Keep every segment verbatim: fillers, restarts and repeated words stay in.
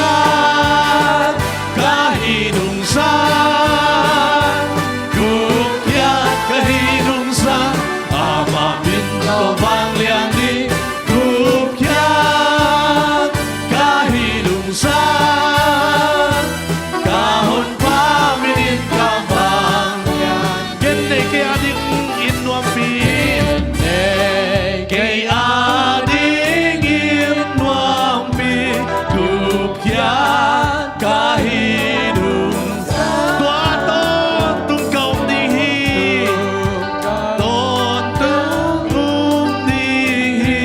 Gupkhiat ka hi nungsan, gupkhiat ka hi nungsan, amah min tawh vanglian ni. Gupkhiat ka hi nungsan, ka Honpa min in ka vanglian. Ken nei kei adingin nuampi. Ken nei kei adingin nuampi. Gupkhiat ka hi nungsan, tua tawntung ka om ding hi. Tawntung um ding hi.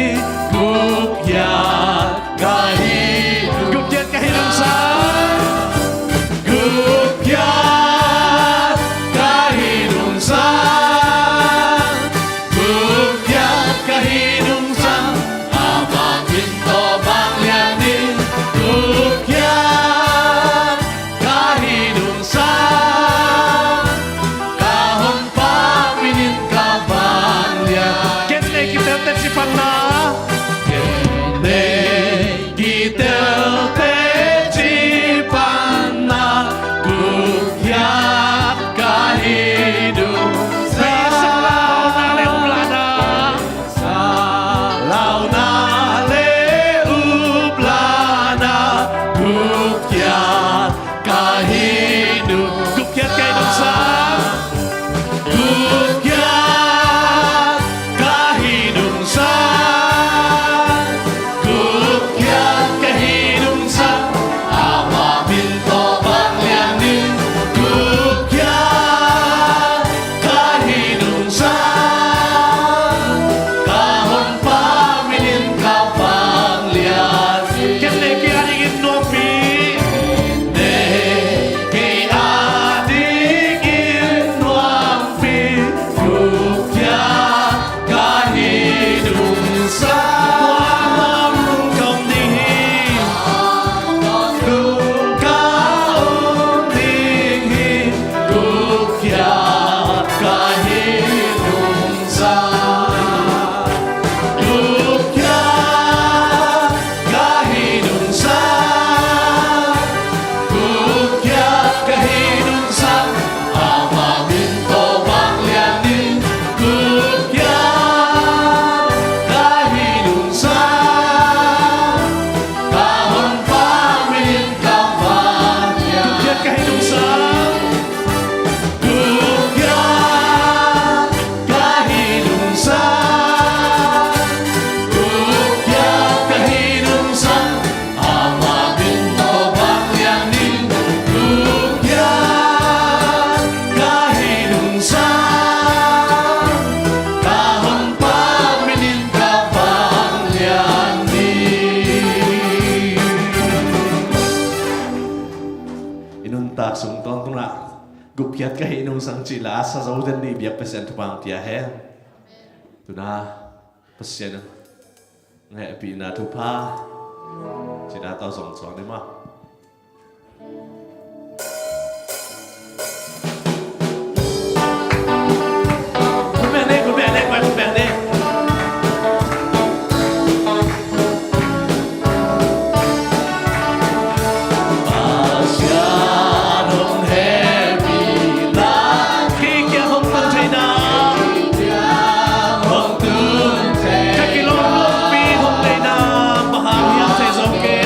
Gupkhiat ka hi, gupkhiat ka hi nungsan. Gupkhiat ka hi nungsan. Gupkhiat ka hi nungsan. Amah min tawh vanglian ni. Gupkhiat ka hi nungsan, ka Honpa min in ka vanglian. Ken nei kitelte ci panna. Ken nei kitelte ci panna. Gupkhiat ka hi nungsan. Launa le uplana. Launa le uplana. Gupkhiat ka hi nung, gupkhiat ka hi nungsan. Gupkhiat ka hi nungsan. Gupkhiat ka hi nungsan. Amah min tawh vanglian ni. Gupkhiat ka hi nungsan, ka Honpa min in ka vanglian. Ken nei kei adingin nuampi. Ken nei kei adingin nuampi. Gupkhiat ka hi nungsan. Tua tawntung ka om ding hi. Tawntung ka om ding hi. Gupkhiat ka hi nungsan. Gupkhiat ka hi nungsan. Gupkhiat ka hi nungsan. Amah min tawh vanglian ni. Gupkhiat ka hi nungsan, ka Honpa min in ka vanglian. Gupkhiat ka hi nungsan. Gupkhiat ka hi nungsan. Gupkhiat ka hi nungsan. Amah min tawh vanglian ni. Gupkhiat ka hi nungsan, ka Honpa min in ka vanglian ni. I nuntak sung tawntung ah gupkhiat ka hi nungsan cih la a sa zo den ni biak Pasian thupha pia hen. Tu-in Pasian in hehpihna thupha cih la tawh zong suak ni maw. Khut beng ni, khut beng ni, khut beng ni. Pasian hong hehpihna, kei kiang hong tun theihna, hong tun theihna, ka kilawm lawmpi hong theihna, bang hang hiam thei zo kei.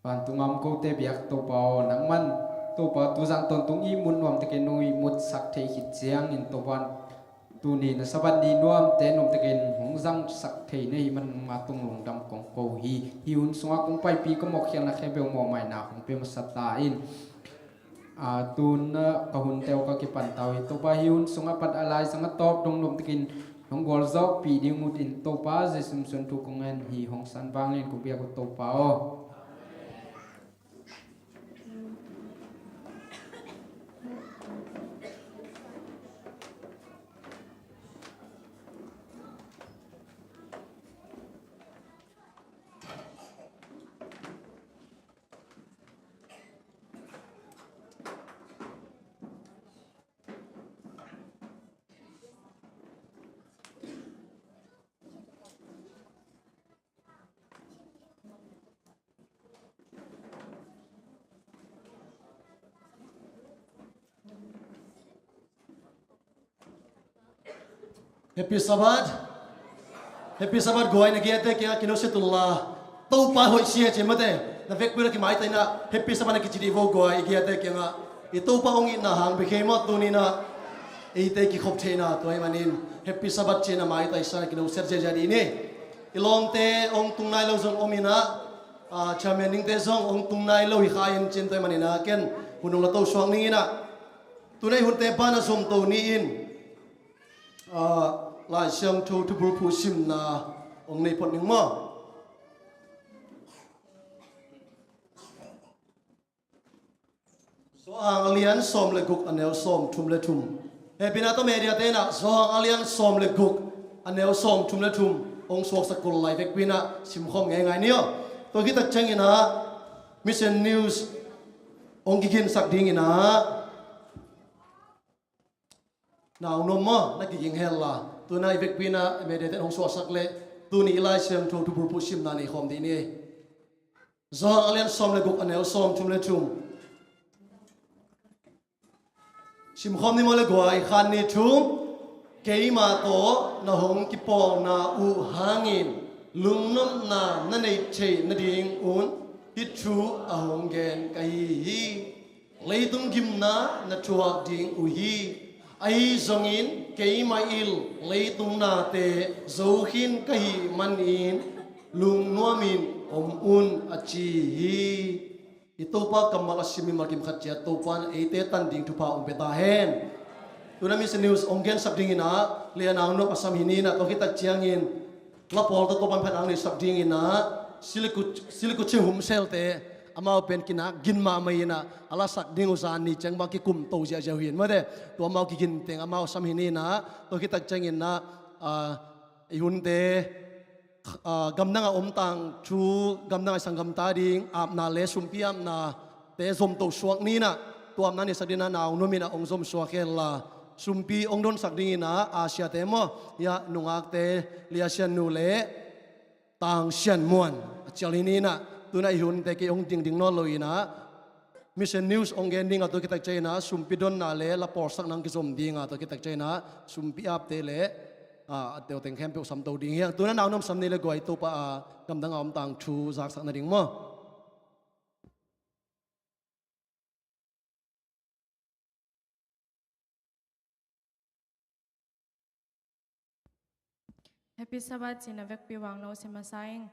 Vantung a om kote biak Topa aw, nangman Topa tuzan tawntung ihmut nuamtakin nong ihmutsak theih khit ciangin Topa tuni na Sabbath ni nuamte nuamtakin hong zangsak thei na hih man nangma tung lungdam kong ko hi. Hih hun sungah kong paipih ka mawhkhialna khempeuh mawhmaina hong pia masa ta in. A, tun, a, ka hunte uh ka kipan ta uh hi. Topa hih hun sungah pat a lai zang a tawp dong nuamtakin hong gualzawhpih ding uh in Topa Jesu min suang thu kong ngen hi. Hong san vanglian kong biak uh Topa aw. Happy Sabbath. Happy Sabbath guai, na giate kiangah kino se tun la. Topa hoih sia ci mate. Na vekpi na kimai taina Happy Sabbath na kici dih vo guai, i giate kiangah. I Topa hong itna hang bek hi maw tuni-in ah. Eite kikhop theihna tua ahih manin Happy Sabbath ci-in a maitai sa na kino se ziahziah dih ni. I lawmte hong tung nai lo zong om in ah, a, chairman dingte zong hong tung nai lo hi kha in cin tua ahih manin ah ken hun hong la to suak ning in ah. Tuna i hunte pan a zom to ni in, a, Lai Siangtho thubulphuh simna hong nei phot ning maw? Johan a lian sawm le guk a neu sawm thum le thum. Hehpihna tawh media te in ah Johan a lian sawm le guk a neu sawm thum le thum hong suaksak kul lai vekpi in ah simkhawm ngeingai ni aw. Tua khit tak ciangin ah Mission News hong kiginsak ding in ah. Nau nuam maw, na kiging hen la. Tuna i vekpi in ah media te in hong suaksak leh tuni i Lai Siangtho thubulphuh simna nei khawm dih ni. Johan a lian sawm le guk a neu sawm thum le thum. Simkhawm ni maw le guai, khat nih thum. Keima tawh na hong kipawlna uh hangin lungnopna na neih theih nadingun hih thu a hong gen ka hi hi. Leitung gimna na thuak ding uh hi. Ahi zongin keima in leitung nate zo khin ka hih manin lungnuamin om un, a ci hi. I Topa kammal a sim mimal kim khat ciat Topa in eite tan ding thupha hong pia ta hen. Tuna Mission News hong gensak ding in ah, le a nau nuam a sam hi ni in ah, tua khit tak ciangin la pawl tawh Topa in phatna hong neisak ding in ah, Siliku, Silikuchi Humselte, amau pen kinak gin mahmah in ah, a lasak ding uh zan ni ciang bang kikum to ziahziah uh hi in mate, tua amau kigin teng amau sam hi ni in ah, tua khit tak ciangin ah, a, i hunte, a, gamdang a om tangthu, gamdang a i sanggamte ading apna le sumpi apnate zom to suak ni in ah, tua apna neisak ding in ah nau nuam in ah hong zom suak hen la. Sumpi hong donsak ding in ah, Asia te maw, ya, nungakte, Lia Sian Nu le Tang Sian Muan a cial hi ni in ah, tuna i hunte kei hong dingding nawn lo in ah, Mission News hong gen ding a, tua khit tak ciangin ah sumpi donna le la pawlsakna hong kizom ding a, tua khit tak ciangin ah sumpi apte le, a, a teuteng khempeuh sam to ding hi hang. Tuna nau nuam sam ni le guai, Topa a gamdang a om tangthu zaksak nading maw. Happy Sabbath ci-in a vekpi vang no sim masa ing.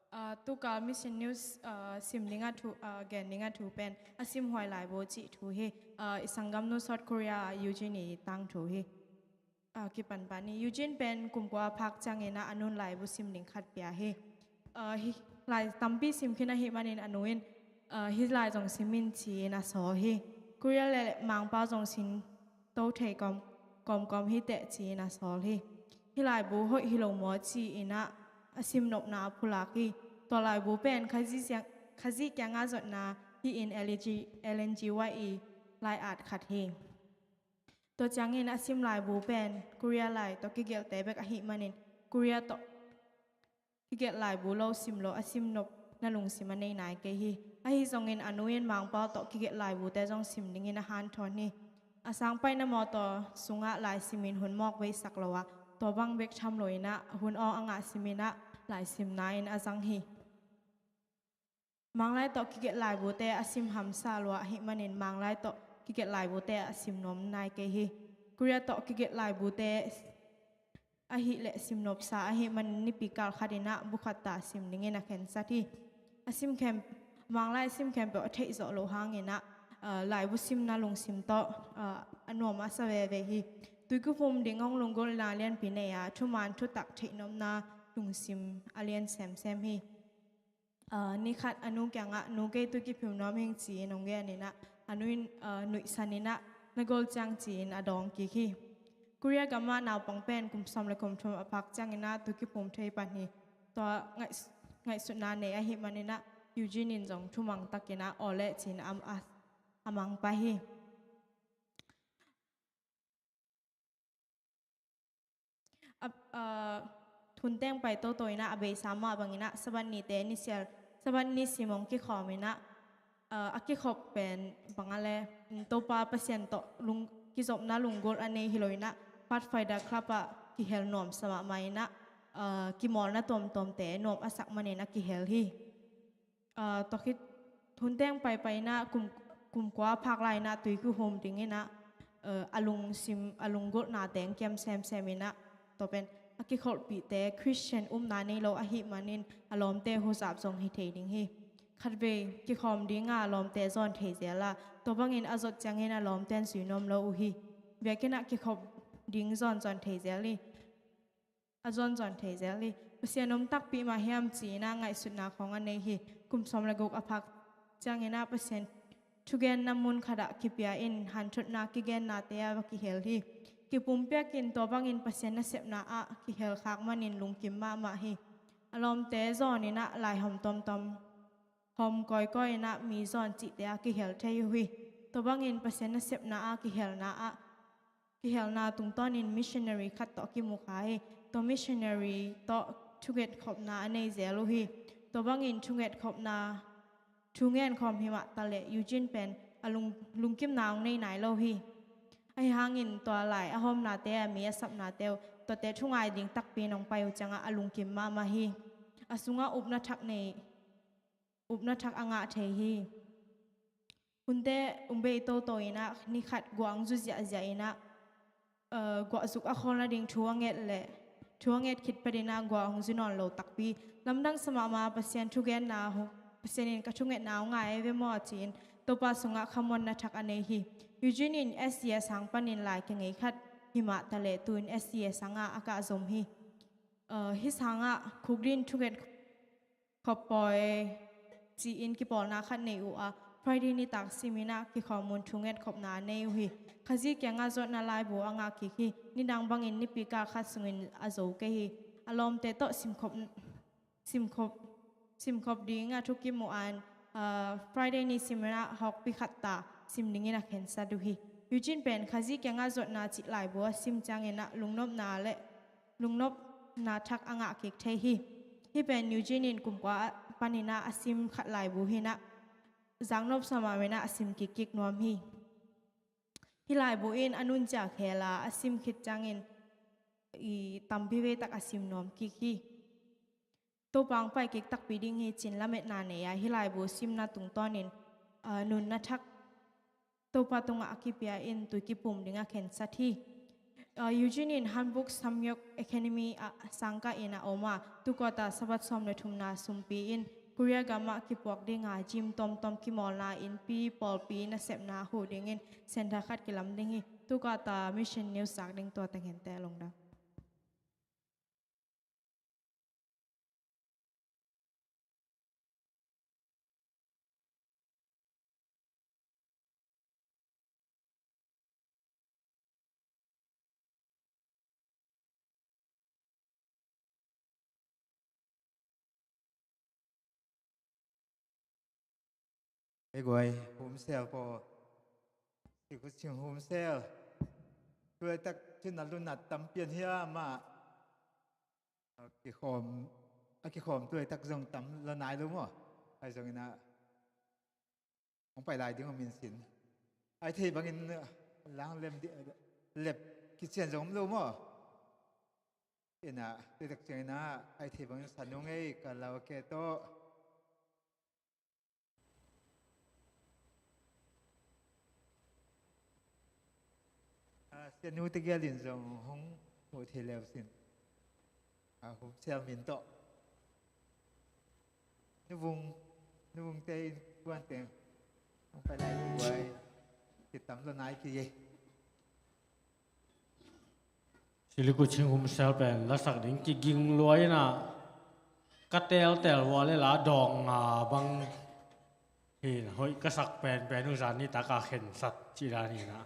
Ah, tukal Mission News, ah, sim ding a thu, ah, gen ding a thu pen a simhuai laibu cih thu hi. Ah, i sanggamnu South Korea Eugene i tangthu hi. Ah, kipan pan ni. Eugene pen kum kua a phak ciangin ah a nun laibu sim ding khat pia hi. Ah, hih lai tampi sim khin ahih manin a nu in, ah, hih lai zong sim in ci-in a sawl hi. Korea le Mangpau zong sim to thei kawm, kawmkawm hi teh ci-in a sawl hi. Hih laibu hoih hi lo maw ci-in ah a simnopna a pulak hi. Tua laibu pen Khazih ciang, Khazih kiangah zotna hi in L N G, L N G Y i lai-at khat hi. Tua ciangin a sim laibu pen Korea lai tawh kigelhte bek ahih manin Korea tawh kigelh laibu lo sim lo a simnop na lungsim a nei nai kei hi. Ahi zongin a nu in Mangpau tawh kigelh laibute zong sim dingin a hanthawn hi. A sangpaihna mawtaw sungah lai simin hun mawk veisak lo ah, tua bang bek tham lo in ah hun awng a ngah simin ah lai simna in a zang hi. Manglai tawh kigelh laibute a sim hamsa lua ahih manin Manglai tawh kigelh laibute a sim nuam nai kei hi. Korea tawh kigelh laibute ahih leh sim nopsa ahih manin nipi kal khat in ah bu khat ta sim dingin a khensat hi. A sim khem, Manglai a sim khempeuh a theih zawh loh hangin ah, aa, laibu simna lungsim tawh, aa, a nuam a sa veve hi. Tuikikhum ding hong lunggulhna lianpi nei a, thuman thutak theihnopna lungsim a lian semsem hi. Aa, ni khat a nu kiangah, "Nu, kei tuikikhum nuam ing," ci-in hong genin ah, a nu in, aa, nuihsanin ah, "Na gol ciang," ci-in a dawng kik hi. Korea gamah naupang pen kum sawm le kum thum a phak ciangin ah tuikikhum thei pan hi. Tua ngaih-, ngaihsutna nei ahih manin ah Eugene in zong thumang takin ah aw leh ci-in a, a, a mang pah hi. A, a, hun teng pai toto in ah a beisa mah bangin ah Sabbath nite ni sial, Sabbath ni sim hong kikhawm in ah, a, a kikhop pen bang a le, Topa Pasian tawh lung, kizopna lunggulh a nei hi lo in ah Pathfinder Club ah kihel nuamsa mahmah in ah, a, kimawlna tuamtuamte nuam a sak manin a kihel hi. Aa, tua khit hun teng paipai in ah kum, kum kua phak lai in ah tuikikhum dingin ah, aa, a lungsim, a lunggulhna teng kiam semsem in ah, tua pen a kikholhpihte Khristian upna nei lo ahih manin a lawmte huzap zong hi thei ding hi. Khatvei kikhawm ding a lawmte zawn thei zel a, tua bangin a zot ciangin a lawmte in zui nuam lo uh hi. Biakinn ah kikhop ding zawn zawn thei zel hi. A zawnzawn thei zel hi. Pasian om takpi mah hiam ci-in ah ngaihsutna khawng a nei hi. Kum sawm le guk a phak ciangin ah Pasian thugenna mun khat ah kipia in hanthotna kigennate ah va kihel hi. Kipumpiak in tua bangin Pasian nasepna ah kihel khak manin lungkim mahmah hi. A lawmte zawn in ah laihawm tawmtawm hawm kawikawi in ah mi zawn cihte ah kihel thei uh hi. Tua bangin Pasian nasepna ah kihelna ah, kihelna tungtawnin missionary khat tawh kimu kha hi. Tua missionary tawh thungetkhopna a nei zel uh hi. Tua bangin thungetkhopna, thungen khawm hi mah taleh Eugene pen a lung, lungkimna hong nei nai lo hi. Ahi hangin tua lai a hawmnate ah mi a sapnate uh, tuate thungai ding takpi in hong pai uh ciangah a lungkim mahmah hi. A sungah upna thak nei, upna thak a ngah thei hi. Hunte hong bei toto in ah ni khat guah hong zu ziahziah in ah, aa, guah zuk a khawl nading thu a nget leh, thu a nget khit panin ah guah hong zu nawn lo takpi. Lamdang sa mahmah, Pasian thugenna, Pasian in ka thungetna hong ngai ve maw ci-in Topa sungah khamuanna thak a nei hi. Eugene in S D A sang panin lai kingei khat hi mah taleh tu-in S D A sangah a kah zom hi. Aa, hih sangah khukdin thunget khop pawi ci-in kipawlna khat nei uh a, Friday nitak sim in ah kikhawm un thungetkhopna a nei uh hi. Khazih kiangah zuatna laibu a ngah kik hi. Nidang bangin nipi kal khat sungin a zo kei hi. A lawmte tawh simkhop, simkhop, simkhop ding a thukim uh a, aa, Friday ni sim in ah hawkpi khat ta sim dingin a khensat uh hi. Eugene pen Khazih kiangah zuatna cih laibu a sim ciangin ah lungnopna le lungnopna thak a ngah kik thei hi. Hih pen Eugene in kum kua panin ah a sim khat laibu hi in ah, zaknop sa mahmah in ah a sim kikkik nuam hi. Hih laibu in a nunzia khel a, a sim khit ciangin i tampi vei tak a sim nuam kik hi. Topa hong pai kik takpi ding hi ci-in lametna nei a, hih laibu simna tungtawnin, aa, nunna thak Topa tungah a kipia in tui kipum ding a khensat hi. Aa, Eugene in Hanbok Samyok Academy ah sangkah in a om a, tu kuata Sabbath sawm le thumna sumpi in Korea gamah kipuak ding a, gym tawmtawm kimawlna, innpi, pawlpi nasepna huh dingin center khat kilam ding hi. Tu kuata Mission News zak ding tua teng hente, lungdam. Ei guai, humsel paw. Sikhu sing humsel. Tuaitak cin a lunat tam pian hiam ah. A kikhawm, a kikhawm tuaitak zong tam lo nai lo maw. Ai zongin ah hong pai lai ding om in sin. Ai thei bangin lang lem di, lep kician zong om lo maw. Ina, tuaitak ciangin ah ai thei bangin sa nung ei, karaoke tawh. Sia Nu te gial in zong hong muh thei leu sin. A hum sial min tawh. Nuvung, nuvung te in kuan teng. Hong pai lai buai. Kitam lo nai ki ye. Siliku Ching Hum Sel pen lasak ding kiging lua in ah, ka teltel vua le la dawng nga bang hi in, hoih ka sak penpen uh zan nitak a khensat cih dan hi in ah.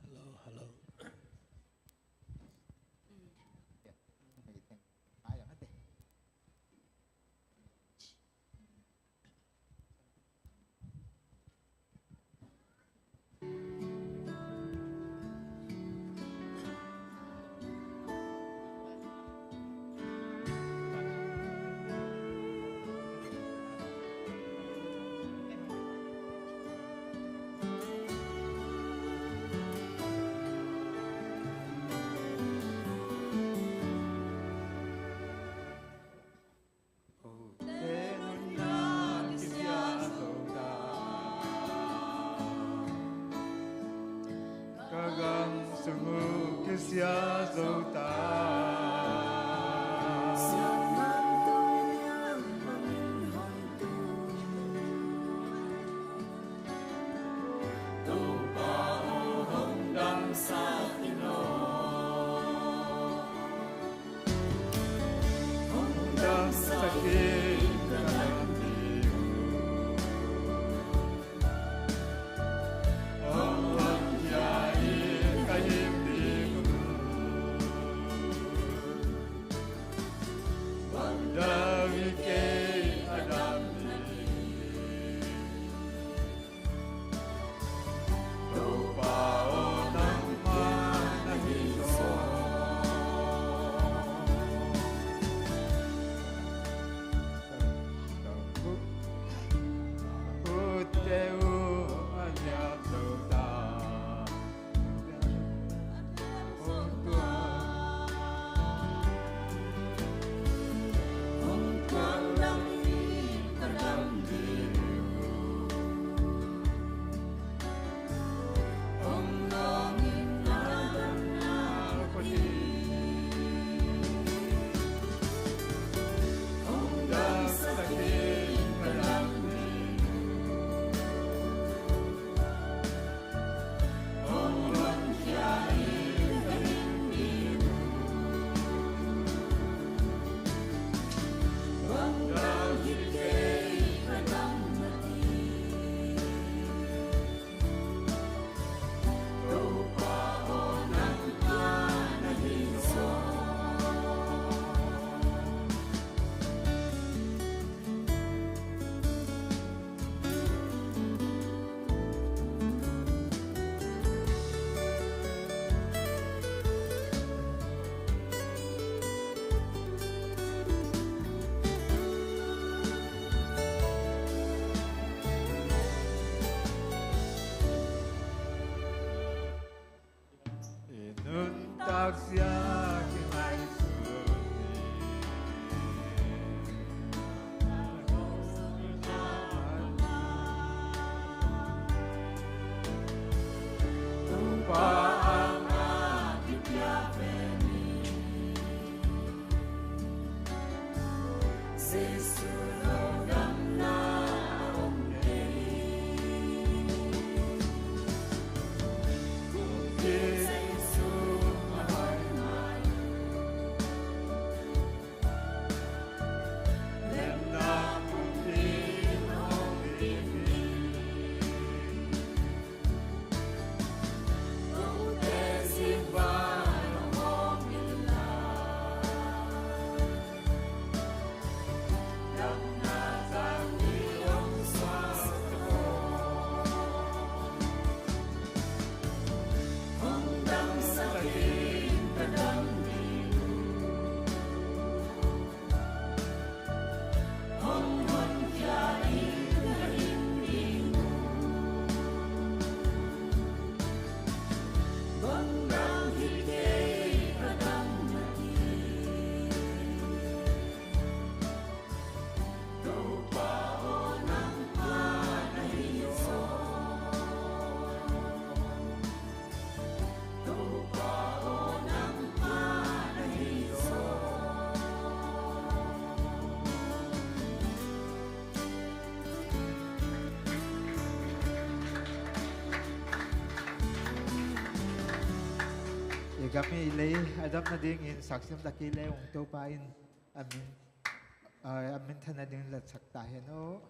Hello, hello. Ka gam sung uh kisia zo ta. Topa aw, hong damsak in aw. Hong damsak in ka dam ding uh. Hong honkhia in ka hing ding uh. Hong dam in kei a dam ding. I nuntak zia kingaihsun hi. Topa a ngah kipia pen hi. Gam i lei a dam nadingin saksiam tak i lei ung Topa in a min, a, a minthan nadingin latsak ta hen aw.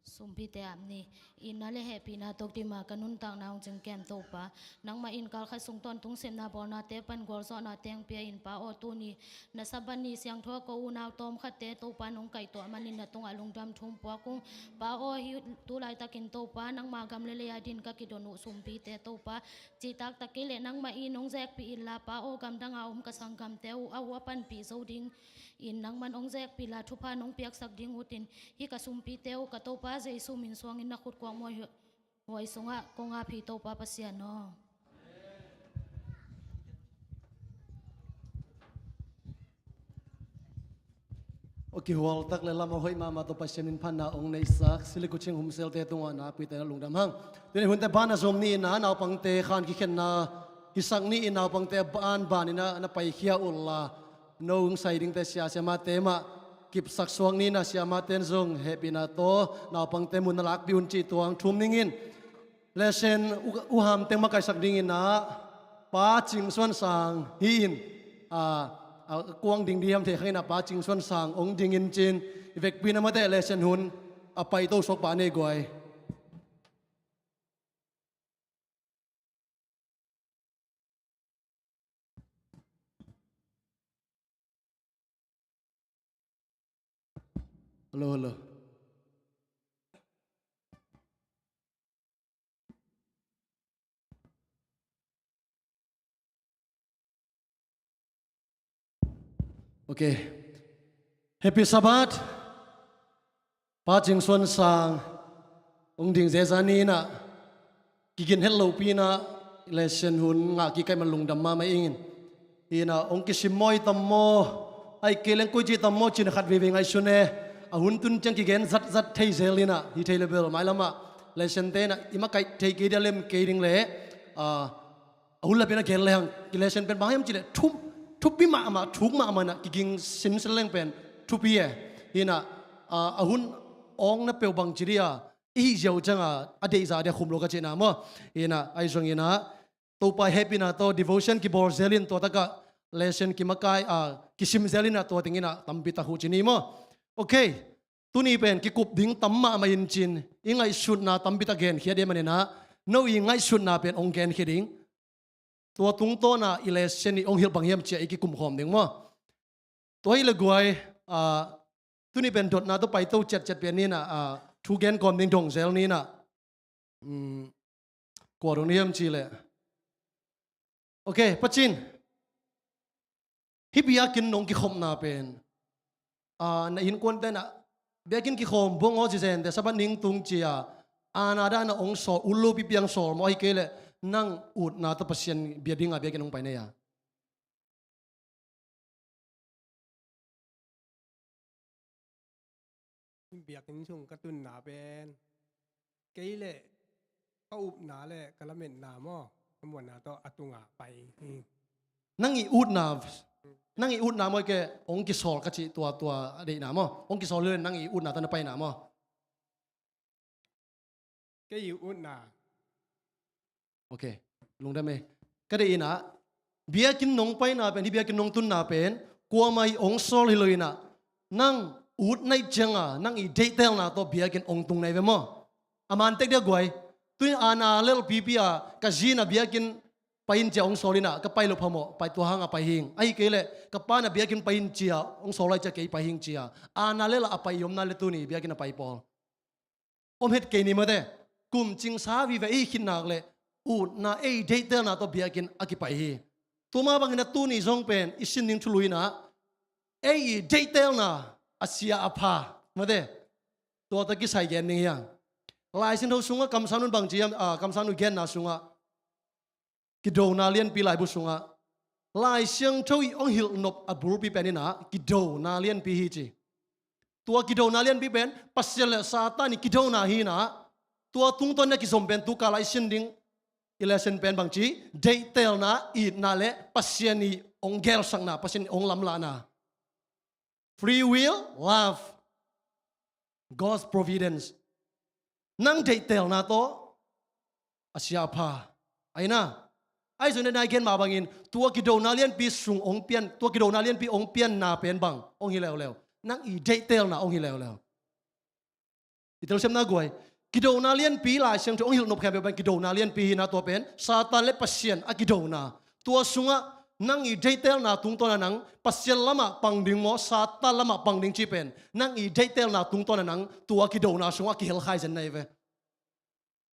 Sumpite ap ni. Itna le hehpihna tawh kima ka nuntakna hong cingkem Topa, nangmah in kalkhat sung tawntung sepna bawlnate pan gualzawhna teng pia in Pa aw, tuni na Sabbath ni siangtho a ko unau tawmkhatte Topa nong kaihtuah manin na tungah lungdam thum puak ung. Pa aw, hih tu laitakin Topa nangma gam le lei a din ka kidon uh sumpite Topa, cihtak tak kei leh nangmah in hong zekpih inla Pa aw, gamdang a om ka sanggamte uh a uh a panpih zo ding in nangman hong zekpih la thupha nong piaksak ding utin, hih ka sumpite uh ka Topa Jesu min suangin na khutkuak muaihuai sungah kong ap hi Topa Pasian aw. Aw, kihual tak le lam a hoih mahmah tawh Pasian in phatna hong neihsak Silikuching Humselte tungah na puite na lungdam hang. Tuni hunte ban a zom ni-in ah naupangte khan kikhenna hisak ni-in naupangte ban ban-in ah na paikhia unla, no hong sai dingte sia siamate mah kipsak suak ni-in ah siamate in zong hehpihna tawh naupangte mun na lakpih un cih tuang thum ning in. Lesson u, u ham teng makaihsak dingin ah Pa Cing Suan Sang hi in, a, a kuang ding ding hiam thei khang in ah Pa Cing Suan Sang hong dingin cin i vekpi na mate lesson hun a paito suak pa nei guai. Hello, hello. Ok. Happy Sabbath. Pa Cing Suan Sang hong ding zeza ni-in ah kigin het lopi-in ah lesson hun ngah kik ahih man lungdam mahmah ing in. Hi-in ah hong kisim maw, i tam maw, ahih kei leng koici tam maw cih khat veivei ngaihsun e. A hun tun ciang kigen zatzat thei zel in ah hi thei le bel mailam ah lesson-te in ah i makaih thei kei ding a lem kei ding leh, a, a hun lap-in a gen lehang, i lesson pen bang hiam cih leh thu, thupi mahmah, thuk mahmah in ah kiging sinsen leng pen thupi e. Hi-in ah, a, a hun awng na peuh bangci dih a i hih ziau ciang a, a deihzah dih a khum lo ka cihna maw. Hi-in ah, ahi zongin ah Topa hehpihna tawh devotion kibawl zel in tua takah lesson kimakai, a, kisim zel in ah tua teng in ah tampi tak huh ci ni maw. Ok. Tuni pen kikup ding tam mahmah in cin, i ngaihsutna tampi tak genkhia ding ahih manin ah no i ngaihsutna pen hong genkhia ding. Tua tungtawn ah i lesson i hong hilh bang hiam ci-a i kikum khawm ding maw. Tua hi le guai, a, tuni pen dotna tawh paito ciatciat pen ni-in ah, a, thu gen kawm ding dong zel ni-in ah. Um, kua dong ni hiam cih leh. Ok, Pa Cin. Hih biakinn nong kikhopna pen, a, na innkuante in ah biakinn kikhawm bang aw, ci zente, Sabbath ni tung ci-a, a, na dah na hong sawl, ut lopi piang sawl maw, ahih kei leh nang utna tawh Pasian bia ding a biakinn hong pai na hia? Biakinn sung ka tunna pen kei leh ka upna leh ka lametna maw, ka muanna tawh a tungah pai hi. Nang i utna, nang i utna maw, ahih kei leh hong kisawl ka cih tua, tua a deihna maw, hong kisawl hi leh nang i utna tawh na paina maw? Kei i utna. Ok, lungdam e. Ka deih in ah, biakinn nong paina pen, hih biakinn nong tunna pen kuamah i hong sawl hi lo in ah, nang ut na hih ciang a nang i deihtelna tawh biakinn hong tung na hi ve maw. A man tek dih a guai. Tu-in a na lelpipi a ka zi in ah biakinn pai in ci-a hong sawl in ah, ka pai loh phamawh, pai, tua hang a pai hing. Ahih kei leh ka pa in ah biakinn pai in ci-a hong sawl lai ci-a kei pai hing ci-a, a na lel a pai i om na leh tuni biakinn a pai pawl om het kei ni mate. Kum cingsa vive i hih khit nak leh utna, ei i deihtelna tawh biakinn a kipai hi. Tua mah bangin ah tuni zong pen i sin ding thulu in ah ei i deihtelna a sia a pha mate, tua tawh kisai gen ding hi hang. Lai Siangtho sungah kamsangnu in bangci hiam, a, kamsangnu genna sungah, Kidona Lianpi laibu sungah Lai Siangtho i hong hilh nop a bulpi pen in ah Kidona Lianpi hi ci. Tua Kidona Lianpi pen Pasian le Satan i kidona hi in ah, tua tungtawn in ah kizom pen tu kal a i sin ding i lesson pen bangci, deihtelna, itna le Pasian i hong gelsakna, Pasian i hong lamlahna. Free will, love, God's providence. Nang deihtelna tawh a sia a pha. Aina, ahi zongin a nai gen mah bangin tua kidona lianpi sung ong pian, tua kidona lianpi ong pianna pen bang ong hi leuleu? Nang i deihtelna ong hi leuleu. I telsiamna guai, kidona lianpi Lai Siangtho ong hilh nop khempeuh pen kidona lianpi hi na, tua pen Satan le Pasian a kidona. Tua sungah nang i deihtelna tungtawn a nang Pasian lamah pang ding maw, Satan lamah pang ding cih pen nang i deihtelna tungtawn a nang tua kidona sungah kihel kha hi zen na hi ve.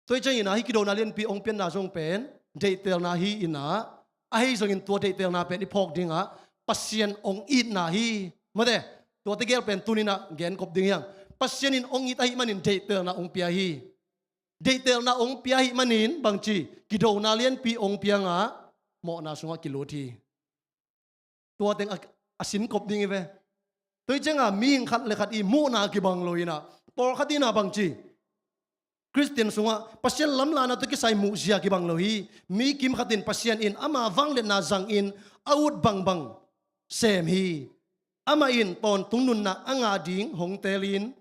Tua hi ciangin ah hih kidona lianpi ong pianna zong pen deihtelna hi in ah, ahi zongin tua deihtelna pen i phawk dingah Pasian ong itna hi. Mate, tua tegel pen tuni-in ah gen kop ding hi hang. Pasian in ong it ahih manin deihtelna ong pia hi. Deihtelna ong pia ahih manin bangci, kidona lianpi ong piangah mawhna sungah kilut hi. Tua teng a, a sin kop ding hi ve. Tua hi ciangah mihing khat le khat i muhna kibang lo in ah, pawlkhat in ah bangci, Khristian sungah Pasian lamlahna tawh kisai muhzia kibang lo hi. Mi kimkhat in Pasian in ama vangliatna zangin a ut bangbang sem hi. Amah in tawntung nunna a ngah ding hong teelin,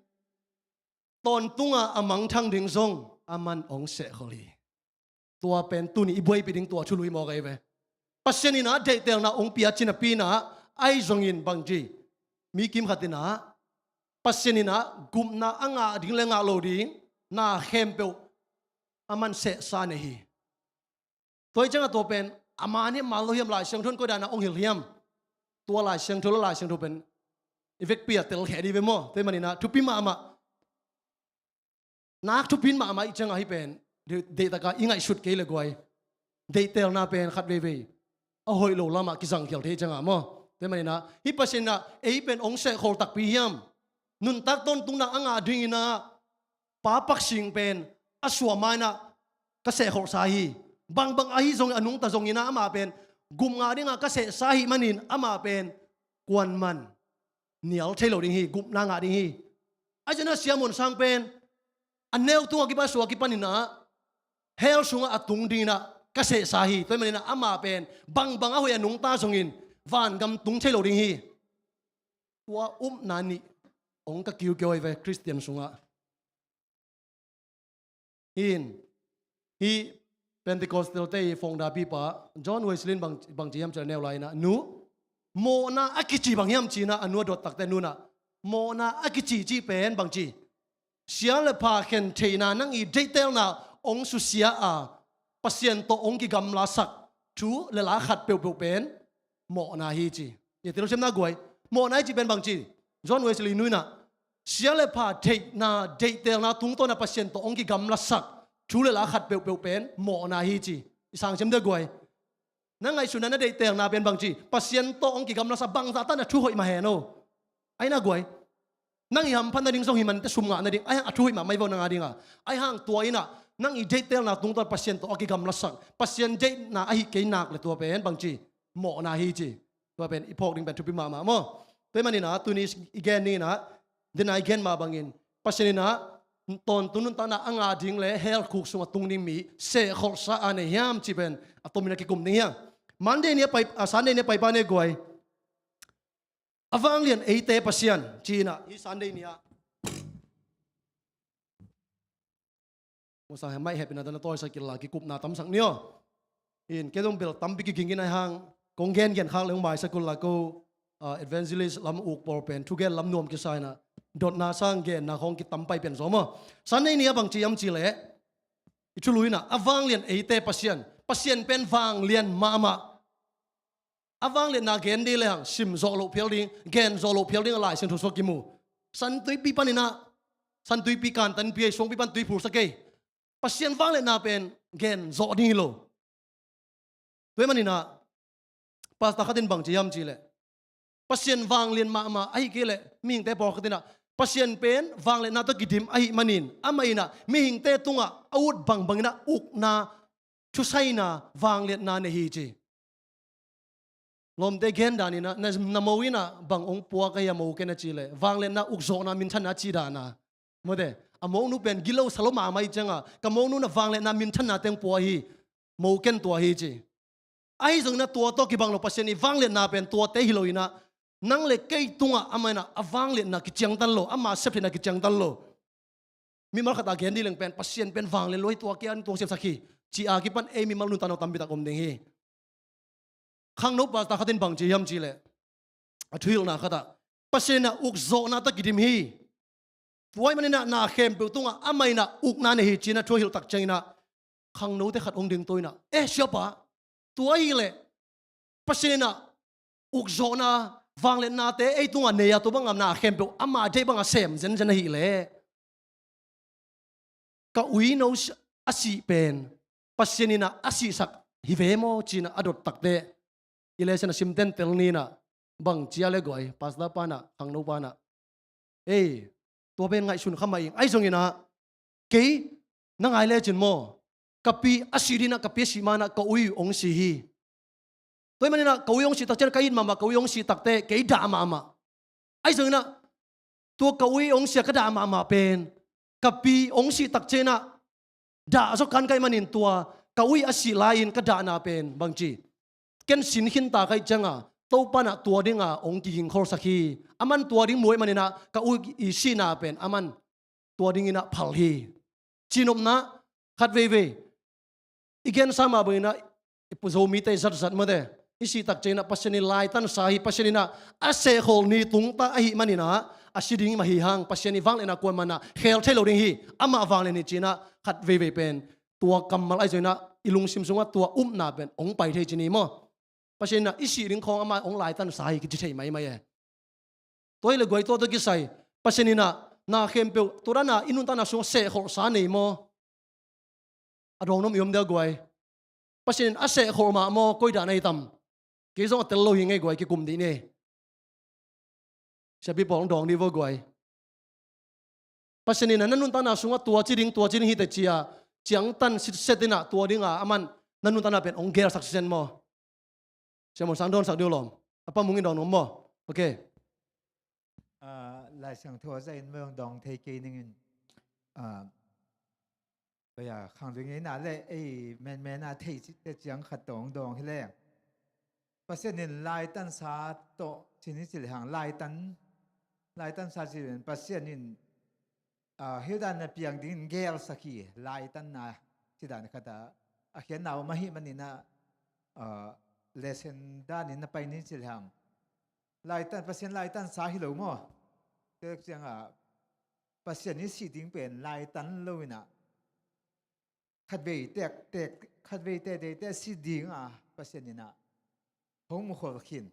tawntunga a mangthang ding zong aman ong sehkhol hi. Tua pen tuni i buaipih ding tua thulu hi mawk ahi ve. Pasian in ah deihtelna ong pia cinapi in ah, ahi zongin bangci, mi kimkhat in ah Pasian in ah gupna a ngah ding le ngah lo ding na khempeuh aman sehsa nei hi. Tua hi ciangah tua pen a man hiam mal lo hiam, Lai Siangtho in koi dan a ong hilh hiam? Tua Lai Siangtho le Lai Siangtho pen i vekpi a telkhia dih ve maw. Tua hi manin ah thupi mahmah, nak thupi mahmah i ciangah hih pen deih, deihtaka i ngaihsut kei le guai, deihtelna pen khat veivei a hoih lo lamah kizangkhial thei ciangah maw. Tua hi manin ah hih Pasian in ah ei pen ong sehkhol takpi hiam? Nuntak tawntungna a ngah dingin ah pa paksing pen a suah ma-in ah ka sehkholhsa hi. Bangbang ahi zongin, a nungta zongin ah amah pen gup ngah dingah ka sehsa ahih manin amah pen kuaman nial thei lo ding hi, gupna ngah ding hi. Ahi zongin ah siamuan sang pen a neu tungah kipan, a suah kipanin ah hell sungah a tung dingin ah ka sehsa hi. Tua hi manin ah amah pen bangbang a hoih a nungta zongin vangam tung thei lo ding hi. Tua upna nih ong ka kiukiu ahi ve Khristian sungah. Hih in, hih Pentecostal te i founder pipa John Wesley in bang, bangci hiam cih leh neu lai-in ah, nu, mawhna a kici bang hiam ci-in ah a nu a dot takte nu in ah, mawhna a kici cih pen bangci, sia le pha khen theihna, nang i deihtelna ong susia a Pasian tawh ong kigamlasak thu le la khat peuhpeuh pen mawhna hi ci. I telsiamna guai, mawhna hi cih pen bangci, John Wesley nu in ah sia le pha theihna, deihtelna tungtawn a Pasian tawh ong kigamlasak thu le la khat peuhpeuh pen mawhna hi ci. I sangsiam dih guai. Na ngaihsutna, na deihtelna pen bangci, Pasian tawh ong kigamlasak, bangzah tan a thu hoih mah hen aw. Aina guai, nang i hamphat nading zong hi mah inteh, sum ngah nading, ahi hang a thu hoih mahmah i va ngah ding a. Ahi hang tua in ah nang i deihtelna tungtawn Pasian tawh a kigamlasak, Pasian deihna ahi kei nak leh tua pen bangci, mawhna hi ci. Tua pen i phawk ding pen thupi mahmah maw. Tua hi manin ah tuni i gen dingin ah, den a i gen mah bangin, Pasian in ah tawntung nuntakna a ngah ding le hell khuk sungah tung ding mi sehkholhsa a nei hiam cih pen a tomin a kikum ding hi hang. Monday ni a pai, ah, Sunday ni a paipa ni guai, a vanglian eite Pasian ci-in ah hih Sunday ni ah, musa he mai hepina dana tawi sakil la kikupna tamsak ni aw. In kei dong bel tampi kigingin ahi hang, kong gengen khak leng maisak un la ko, ah, evangelist lam uk pawl pen thugen lam nuam kisa in ah, dotna sang genna khawng kitam pai pen zaw maw. Sunday ni a bangci hiam cih leh, i thulu in ah a vanglian eite Pasian, Pasian pen vanglian mahmah. A vangliatna gen dih lehang sim zawh loh phial ding, gen zawh loh phial ding a Lai Siangtho sungah kimu. San tuipi panin ah, San tuipi kantanpi ei, suangpi pan tui phulsak ei. Pasian vangliatna pen gen zawh ding hi lo. Tua hi manin ah pastor khat in bangci hiam cih leh, Pasian vanglian mahmah ahi kei leh mihingte pawlkhat in ah Pasian pen vangliatna tawh kidim ahih manin amah in ah mihingte tungah a ut bangbang in ah ukna, thusaina, vangliatna nei hi ci. Lawmte gen dan in ah, na, na mo in ah bang ong puak ahi a mo ken a cih leh, vangliatna, ukzawhna, minthanna cih dan a. Mawte, a monu pen gilo sa lo mahmah hi ciangah, ka monu in ah vangliatna, minthanna teng pua hi, mo ken tua hi ci. Ahi zongin ah tua tawh kibang lo, Pasian i vangliatna pen tuate hi lo in ah, nang le kei tungah amah in ah a vangliatna kiciangtan lo, ama septheihna kiciangtan lo. mimal khat a gen ding leng pen Pasian pen vanglian lo hi, tua kia in tuang siamsak hi, ci a kipan ei mimal nuntakna uh tampi tak om ding hi. Khangno pastor khat in bang ci hiam cih leh, a thuhilhna khat ah, Pasian in ah ukzawhna tawh kidim hi. Tua ahih manin ah na khempeuh tungah amah in ah ukna nei hi ci-in ah thu a hilh tak ciangin ah, khangnote khat hong dingto in ah, "Eh, siapa, tua ahih leh Pasian in ah ukzawhna, vangliatnate ei tungah nei a, tua bang a na khempeuh ama deih bang a sem zenzen ahih leh, ka uino si-, a sih pen Pasian in ah a sihsak hi ve maw?" ci-in ah a dot takteh, i lesson a simten tel ni in ah, bang ci a le guai, pastor pa in ah, khangno pa in ah, "Ei, tua pen ngaihsun kha mah ing. Ahi zongin ah, kei, na ngai lecin maw, ka pi a sih ding in ah, ka pi a sih ma-in ah ka ui hong si hi. Tua ahih manin ah ka ui hong sih tak ciangin ka it mahmah, ka ui hong sih takteh kei dah mahmah. Ahi zongin ah, tua ka ui hong si a ka dah mahmah pen ka pi hong sih tak ciangin ah dah zaw kan ka hih manin, tua ka ui a sih lai-in ka dahna pen," bang ci, "ken sin khin ta ka hih ciangin ah, Topa in ah tua ding a hong kigingkholsak hi. Aman tua ding mu ahih manin ah ka ui i sihna pen aman tua dingin ah phal hi," ci nopna, khat veivei i gensa mah bangin ah, i Zomite i zatzat mate, i sih tak ciangin ah Pasian in laitansa hi, Pasian in ah a sehkholh ni tung ta ahih manin ah, a si ding mah hi hang, Pasian in vangliatna kuamah in ah khel thei lo ding hi, amah vanglian hi ci-in ah khat veivei pen, tua kammal ahi zongin ah i lungsim sungah tua upna pen hong pai thei ci ni maw. Pasian in ah i sih ding khawng amah hong laitansa hi kici thei maimai e. Tua ahih leh guai, tua tawh kisai, Pasian in ah na khempeuh, tua dan a i nuntakna sungah sehkholhsa nei maw? A dawng nuam i om dia guai? Pasian in a sehkholh mah maw, koi dah na hi tam? Kei zong a tel lo hi ngei guai, kikum dih ni. Siapi pawl hong dawng dih vaw guai. Pasian in ah na nuntakna sungah tua ci ding, tua ci ding hi teh ci-a ciangtan sitset in ah tua ding a aman na nuntakna pen hong gelsak sitset maw? Siamon sang dawnsak dih uh lawm. A pa mung in dawng nuam maw? Ok. Ah, Lai Siangtho a zah in mawng dawng thei kei ning in, ah, tua ya, khang ding in ah le ei menmen a thei cihte ciang khat tawh hong dawng hi leng. Pasian in laitansa tawh ci ni ci lehang, laitan, laitansa ci lehang Pasian in, ah, hih dan a piang dingin gelsak hi, laitanna ci dan khat a, a khiatna om ahih manin ah, ah, lesson danin na pai ni ci lehang, laitan, Pasian laitansa hi lo maw? Tek ciangah Pasian i sih ding pen laitan lo in ah, khatvei tek, tek, khatvei teiteite si ding a Pasian in ah hong mukhol khin.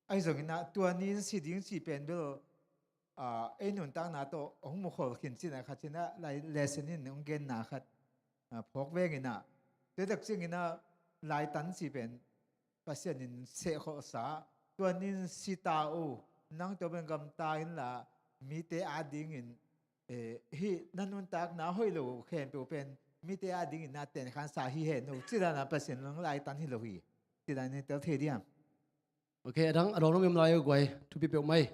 Ahi zongin ah tua ni in si ding cih pen bel, ah, ei nuntakna tawh hong mukhol khin cihna khat cihna, lai lesson in hong genna khat, ah, phawk veng in ah, tua tak ciangin ah laitan cih pen Pasian in sehkholhsa, tua ni in si ta uh, nang tua pen gamta inla, mite adingin, eh, hih na nuntakna hoih lo khempeuh pen mite adingin na tenkhansa hi hen uh, ci dan a Pasian in hong laitan hi lo hi. Ci dan in tel thei diam? Ok, a dang a dawng nuam i om lai uh guai, thupi peuhmah hi.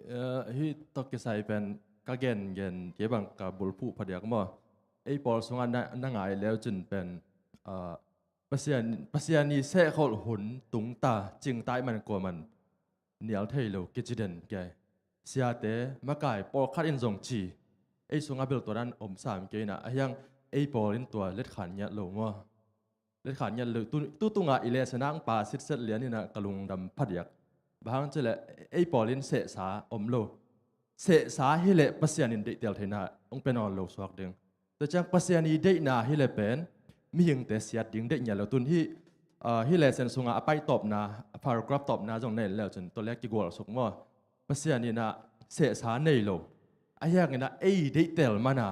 Eh, hih tawh kisai pen ka gengen kei bang ka bulphuh phadiak maw? Ei pawl sungah na, na ngai leu cin pen, ah, Pasian, Pasian i sehkholh hun tung ta, cing ta ahih man kuaman nial thei lo kici den kei. Siate, makai pawlkhat in zong ci, ei sungah bel tua dan om sam kei in ah, ahi hang ei pawl in tua letkhan ngiat lo maw? Letkhan ngiat lo, tu, tu tungah i lesson ah hong pa sitset lian in ah ka lungdam phadiak. Bang hang cih leh ei pawl in sehsa om lo. Sehsa hi leh Pasian in deihtel theihna hong pia nawn lo suak ding. Tua ciang Pasian i deihna hi leh pen mihingte siat ding deih ngiat lo. Tun hih, ah, hih lesson sungah a pai tawpna, a paragraph tawpna zong nei leu cin tua leh kigual suk maw? Pasian in ah sehsa nei lo. Ahi hangin ah ei deihtel man a,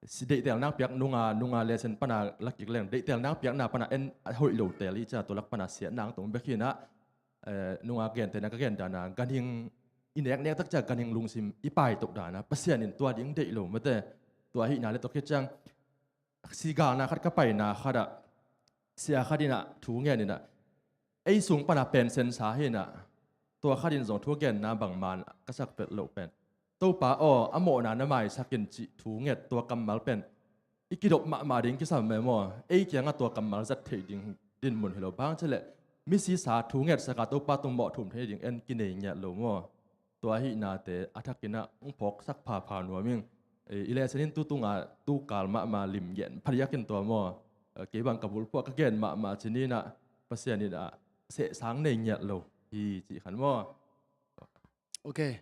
si deihtel nang piak nunga, nunga lesson pana la kik leng, deihtel nang piakna pana en a hoih lo tel i cia, tua lak pana siatna hong tong bek hi in ah, eh, nunga gentehna ka gen dan a, ganhing i neknek tak cia ganhing lungsim i paito dan a, Pasian in tua ding deih lo mate. Tua ahihna le tua khit ciang, sigalna khat ka paina khat ah, sia khat in ah thu ngen in ah, ei sung pana pensensa hi in ah, tua khat in zong thu genna bangmah ka sak pet loh pen, "Topa aw, a mawhna na maisak in," cih thu nget, tua kammal pen i kidop mahmah ding kisam e maw? Ei kiangah tua kammal zat theih ding dinmun hi lo. Bang hang cih leh misisa thu ngetsak a Topa tung mawh thum thei ding en kinei ngiat lo maw? tua ahihnate a thakin ah hong phawksak phapha nuam ing. I lesson in tu tungah tu kal mahmah lim gen phadiak in tua maw, kei bang ka bulphuh ah ka gen mahmah cinin ah Pasian in ah sehsang nei ngiat lo hi cih khan maw. Ok.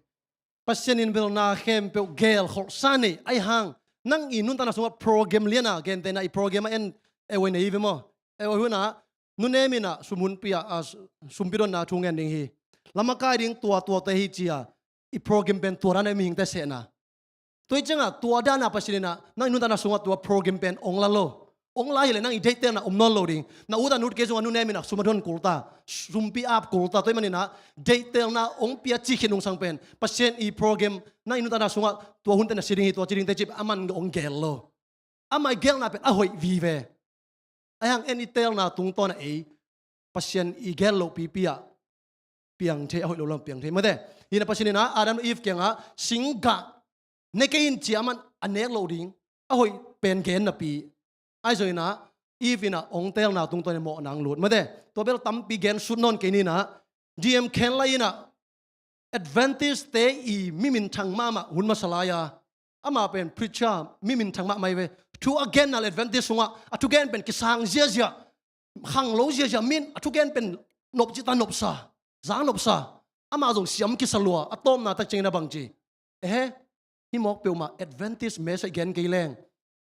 Pasian in bel na khempeuh gel kholhsa nei ahi hang, nang i nuntakna sungah program lian a, gentehna i program a en e uai nei hi ve maw? E uai hun ah nunem in ah sumhunpi ah, ah, sumpi donna thu ngen ding hi. Lamakai ding tua tuate hi ci a, i program pen tua dan a mihingte sehna. Tua hi ciangah tua dan a Pasian in ah nang i nuntakna sungah tua program pen ong la lo. Ong la hileh nang i deihtelna om nawn lo ding. Na ut a na ut kei sungah nunem in ah sum a don kul ta, sumpi ap kul ta. Tua ahih manin ah deihtelna ong pia ci khin nungsang pen Pasian i program nang i nuntakna sungah tua hunte na si ding hi, tua ci dingte cih a man ong gel lo. Amah i gelna pen a hoih vive. Ahi hang en i telna tungtawn ah ei Pasian i gel loh pipi ah piang thei, a hoih lo lam piang thei mate. Hi in ah Pasian in ah Adam le Eve kiangah singgah ne kei in ci a, aman a nek loh ding a hoih pen gen napi, ahi zongin ah Eve in ah ong telna tungtawn in mawhna ong lut mate. Tua bel tampi gen sut nawn kei ni in ah, D M Kenley in ah Adventist-te i mi minthang mahmah hun masa lai-a, amah pen preacher mi minthang mahmah hi ve. Thu a genna le Adventist sungah a thugen pen kisang ziazia, khanglo ziazia, min a thugen pen nop cih ta nopsa, zang nopsa. Amah zong siam kisa lua, a tawpna tak ciangin a bang ci, ehe, hih mawk peuhmah Adventist message gen kei leng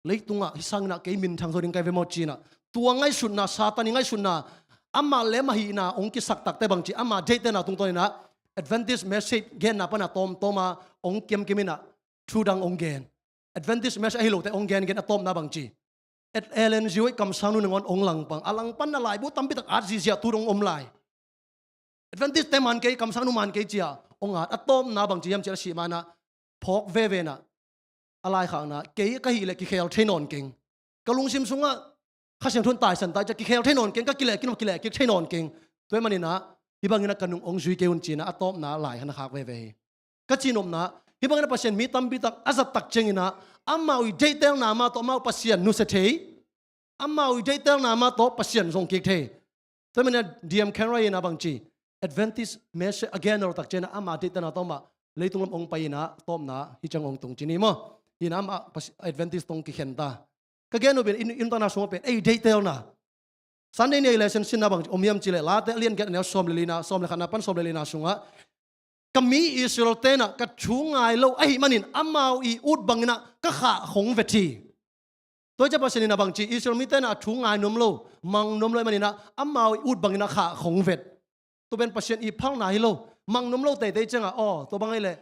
leitungah hih sangin ah kei minthang zo ding ka hi ve maw ci in ah, tua ngaihsutna, Satan i ngaihsutna, amah le amah hihna hong kisak takte bang ci, amah deihtelna tungtawn in ah Adventist message genna pan a tawmtawm a hong kiamkiam in ah thu dang hong gen. Adventist message ahi lote hong gengen a tawpna bang ci, Ellen G. White kamsangnu nangawn hong langpang, a langpanna laibu tampi tak at zihziah thu dong om lai. Adventist-te man kei, kamsangnu man kei ci a hong at, a tawpna bang ci hiam cih leh a sih ma-in ah phawk veve in ah a laikhakna, kei ka hih leh kikhel thei nawn keng. Ka lungsim sungah Kha Siangtho in taisan ta ci a kikhel thei nawn keng, ka kileh kik, kileh kik thei nawn keng. Tua ahih manin ah hih bangin ah ka nung hong zui kei un ci in ah a tawpna lai khan a khak veve hi. Ka cihnopna, hih bangin ah Pasian mi tampi tak a zat tak ciangin ah amau i deihtelna mah tawh amau Pasian nusia thei, amau i deihtelna mah tawh Pasian zong kik thei. Tua ahih manin ah D M Kenley in ah bang ci, Adventist message a gen lo tak ciangin ah ama deihtelna tawh amah leitung lam hong pai in ah tawpna hih ciang hong tung ci ni maw. Hi in ah amah Pas-, Adventist tawh kikhen ta. Ka gen uh pen i, i nuntakna sungah pen ei deihtelna, Sunday ni a i lesson sinna bang om hiam cih leh Late a lian giat a neu sawm le lina, sawm le khatna pan sawm le lina sungah, ka mi Israel-te in ah ka thu ngai lo ahih manin amau i ut bangin ah ka khah khong vet hi. Tua hi ciah Pasian in ah bang ci, Israel mite in ah a thu ngai nuam lo, mang nuam lo ahih manin ah amau i ut bangin ah khah khong vet. Tua pen Pasian i phalna hi lo. Mang nuam lo teitei ciangah, aw, tua bang ahih leh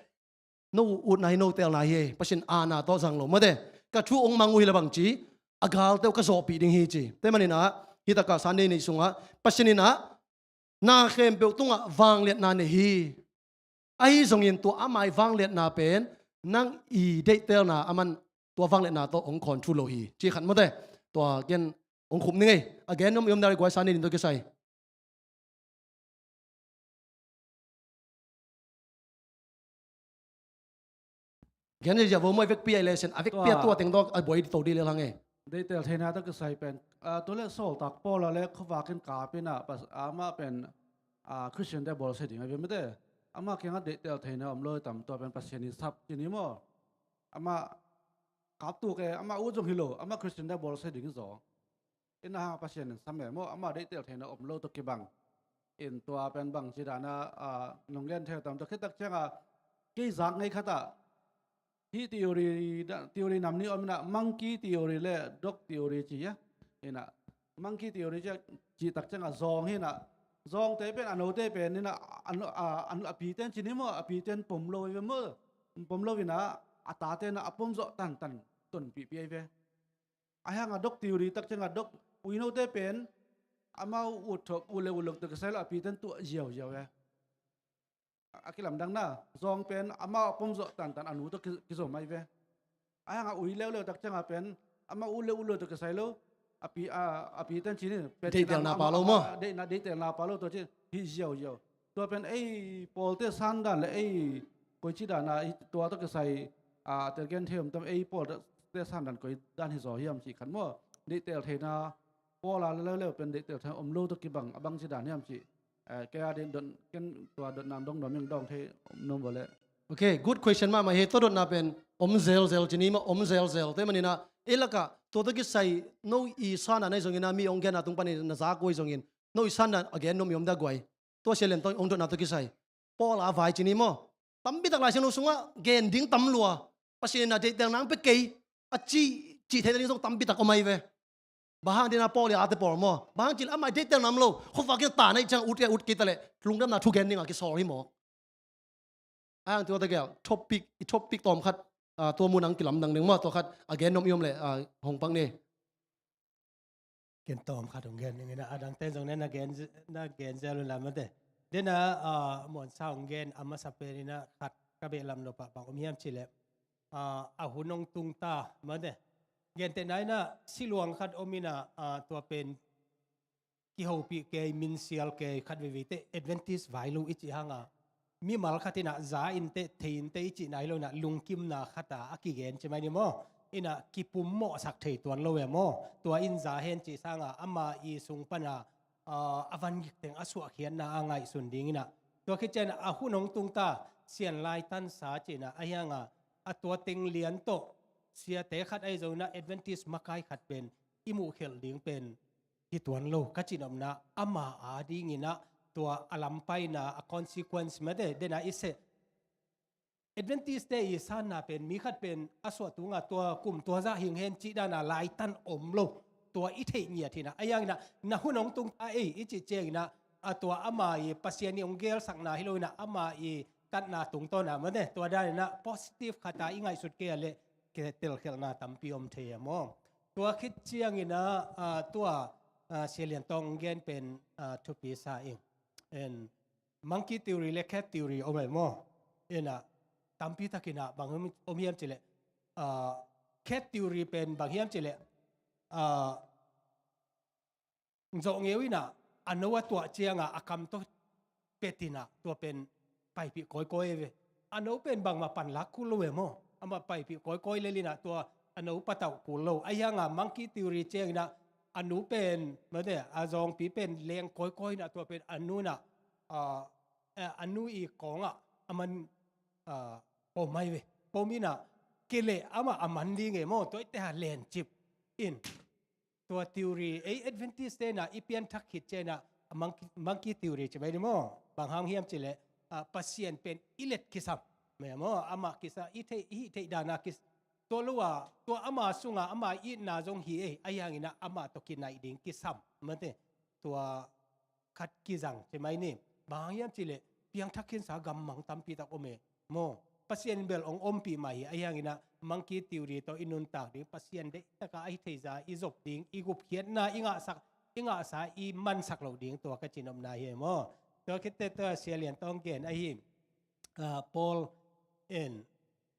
no utna hi, no telna hi, Pasian aana tawh zang lo mate. Ka thu hong mang uh hi leh bang ci, a galte uh ka zawhpih ding hi ci. Tua ahih manin ah hih takah Sunday ni sungah Pasian in ah na khempeuh tungah vangliatna nei hi. Ahi zongin tua ama i vangliatna pen nang i deihtelna, aman tua vangliatna tawh hong control lo hi, ci khat mate. Tua gen hong khup ning ei. A gen om i om nari guai, Sunday ni tawh kisai. Gen ziazia vo maw, i vekpi a i lesson, a vekpi a tua teng tawh a buai to dih lel hang e. Deihtel theihna tawh kisai pen, ah, tua leh sawltak Paul a leh khuavak in kap in ah, pas-, amah pen, ah, Christian-te bawlsia ding a hi ve mate. Amah kiangah deihtel theihna om lo tam, tua pen Pasian i sap ci ni maw. Amah kap tuk e, amah ut zong hi lo, amah Christian-te bawlsia ding hi zaw. In ah hang Pasian in sam e maw, amah deihtel theihna om lo tawh kibang. In tua pen bang ci dan a, ah, nong gen thei tam, tua khit tak ciangah kei zak ngei khat ah, hih theory, theory nam nih om in ah, monkey theory leh dog theory ci a. In ah monkey theory ci a, cih tak ciangah zawng hi in ah, zawngte pen, a note pen in ah, a no-, a, a, a pite in ci ni maw, a pite in pom lo hi ve maw, pom lo in ah, a tate in ah a pom zawh tantan tonpih pia hi ve. Ahi hang a dog theory tak ciangah dog, uinote pen amau ut thawh, ut le ut lo tawh kisai lo, a pite in tuah ziauziau e. A kilamdang na, zawng pen amau a pom zawh tantan a nu tawh ki, kizom ahi ve. Ahi hang a ui leuleu tak ciangah pen amau ut le ut lo tawh kisai lo, a pi, a, a pite in ci ni, pen deihtelna pha lo maw, deihna, deihtelna pha lo tua ci hi ziauziau. Tua pen ei pawlte sandan leh ei koici dan a, tua tawh kisai, ah, tel gen thei om tam, ei pawlte sandan koi dan hi zaw hiam cih khat maw. Deihtel theihna, Paul a leh leuleu pen deihtel theihna om lo tawh kibang, a bang ci dan hiam cih, Eh, kei a ding dot, ken tua dotna dong nuam ing, dong thei nuam vua leh. Ok, good question mahmah hi. Tua dotna pen om zelzel ci ni maw, om zelzel. Tua ahih manin ah ei lakah tua tawh kisai no i sanna na hih zongin ah, mi hong genna tung panin na za kua hi zongin, no i sanna a gen nuam i om dia guai? Tua Sia Lian Tawng hong dotna tawh kisai Paul a vai ci ni maw. Tampi tak Lai Siangtho sungah gen ding tam lua. Pasian in a deihtelna hong pia kei a ci, cih theihna ding zong tampi tak om ahi ve. Bang hang ding a Paul i a te pawl maw? Bang hang cih leh amah i deihtelna om lo. Khuavak in ta na hih ciang ut, ut kei ta leh lungdamna thu gen ding a kisawl hi maw. A hang tua ta gel topic, i topic tawm khat, ah, tua mun hong kilamdang ding maw, tua khat a gen nuam i om leh, ah, hong pak ni. Ken tawm khat hong gen ning in ah, a dangte zong na gen, na gen zel un la mate. Den a, ah, Muansa hong gen a masa pen in ah khat ka beh lam nop ah bang om hiam cih leh, ah, a hun hong tung ta mate. Gentehna in ah siluang khat om in ah, ah, tua pen kihopih kei, minsial kei, khat veivei teh Adventist vai lo i cih hang a, mimal khat in ah za in teh, thei in teh i cihna hi lo in ah, lungkimna khat a a kigen ci mai ni maw. In ah kipummawhsak thei tuan lo e maw. Tua in za hen cih sang a, ama i sung pan a, ah, a van gik teng a suahkhiatna a ngaihsun ding in ah. Tua khit ciang a hun hong tung ta, Sian Lai Tansa ci in ah, ahi hang a, a tua teng lian tawh siate khat ahi zong in ah Adventist makai khat pen i muhkhelh ding pen hi tuan lo ka cihnopna, ama a ding in ah tua a lampaina, a consequence mate, den a i seh. Adventist te i sanna pen mi khat pen a suah tung a tua kum tua zah hing hen cih dan a laitan om lo. Tua i theih ngiat hi in ah, ahi hang in ah na hun hong tung ta ei i cih ciang in ah, a tua ama i Pasian i hong gelsakna hi lo in ah, ama i tatna tungtawn a mate, tua dan in ah positive khat a i ngaihsut kei a leh ke telkhialhna tampi om thei e maw. Tua khit ciang in ah, ah, tua, ah, Sia Lian Tawng gen pen, ah, thupi sa ing. En, monkey theory le cat theory om e maw. In ah tampi tak in ah bang om, om hiam cih leh, ah, cat theory pen bang hiam cih leh, ah, zawh ngeu in ah, a no a tuah ciang a, a kam tawh pet in ah, tua pen paipih kawikawi ve. A no pen bangmah panlak kul lo e maw. Amah paipih kawikawi lel in ah, tua a no patauh kul lo. Ahi hang a monkey theory ciang in ah, a nu pen, mate, a zawngpi pen leng kawikawi in ah, tua pen a nu in ah, ah, eh, a nu i kawng ah a man, ah, pom mai ve. Pom in ah, kei leh amah a man ding e maw. Tua i te a lencip in. Tua theory, ei Adventist te in ah i pianthak khit ciang in ah, a monkey, monkey theory ci mai ni maw. Bang hang hiam cih leh, ah, Pasian pen i let kisam. Mate maw, amah kisam, i theih, i hih theih dan a kis-, tua lo a, tua ama sung a, ama itna zong hi ei, ahi hang in ah amah tawh kinaih ding kisam. Mate, tua khat kizang ci mai ni. Bang hang hiam cih leh piangthak khinsa gammang tampi tak om e maw. Pasian in bel hong ompih mah hi, ahi hang in ah monkey theory tawh i nuntak ding, Pasian deih tak a ahi thei zah i zop ding, i gupkhiatna i ngahsak, i ngahsa i mansak loh ding, tua ka cihnopna hi e maw. Tua khit teh tua Sia Lian Tawng gen ahi, ah, Paul in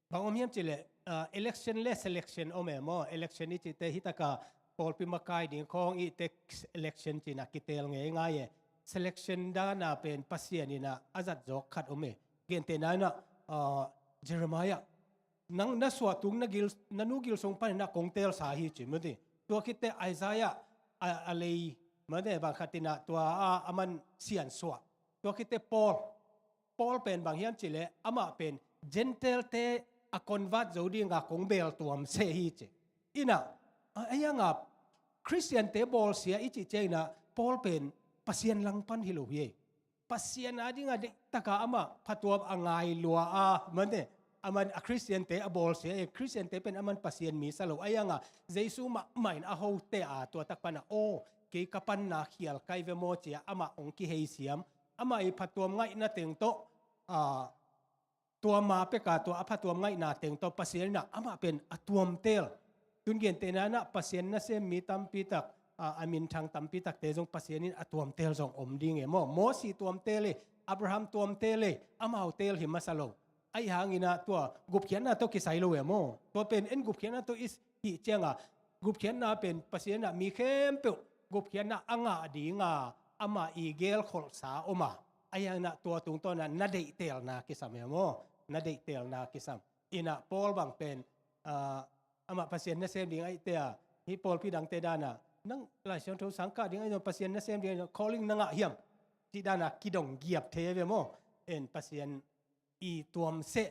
bang om hiam cih leh, ah, election le selection om e maw. Election i cih teh hih tak a pawlpi makai ding khawng i teh election ci in ah kitel ngeingai e. Selection dan a pen Pasian in ah a zat zawk khat om e. Gentehna in ah, ah, Jeremiah, nang na suah tung na gil, na nu gil sung pan in ah kong telsa hi ci mate. Tua khit teh Isaiah, a, a lei mate, bang khat in ah tua a, a man siansuah. Tua khit teh Paul, Paul pen bang hiam cih leh amah pen Gentile te a convert zo ding a kong beltuam se hi ci. In ah, a, ahi hang a Christian te bawlsia i cih ciang in ah Paul pen Pasian langpan hi lo hi ei. Pasian a ding a deih tak a amah phatuam a ngai lua a, mate, a man a Christian te a bawlsia e, Christian te pen a man Pasian mi sa lo. Ahi hang a Jesu mahmah in a hote a, tua tak pan a, aw, kei ka panna khial kai ve maw ci a amah hong kiheisiam. Amah i phatuam ngaihna teng tawh, ah, tua ma pek a, tua a phatuam ngaihna teng tawh Pasian in ah amah pen a tuamtel. Tun gentehna in ah Pasian nasem mi tampi tak, a, a minthang tampi takte zong Pasian in a tuamtel zong om ding e maw. Mosi tuamtel e, Abraham tuamtel e, amau tel hi masa lo. Ahi hang in ah tua gupkhiatna tawh kisai lo e maw. Tua pen en gupkhiatna tawh i hih ciang a, gupkhiatna pen Pasian in ah mi khempeuh gupkhiatna a ngah ding a, amah i gelkholhsa om a. Ahi hang in ah tua tungtawn a na deihtelna kisam e maw. Na deihtelna kisam. In ah Paul bang pen, ah, amah Pasian nasem ding ahih teh a, hih pawlpi dangte dan a, nang Lai Siangtho sang kah ding ahi zong, Pasian nasem ding ahi zong, calling na ngah hiam? cih dana kidong giap thei ve maw. En Pasian i tuam seh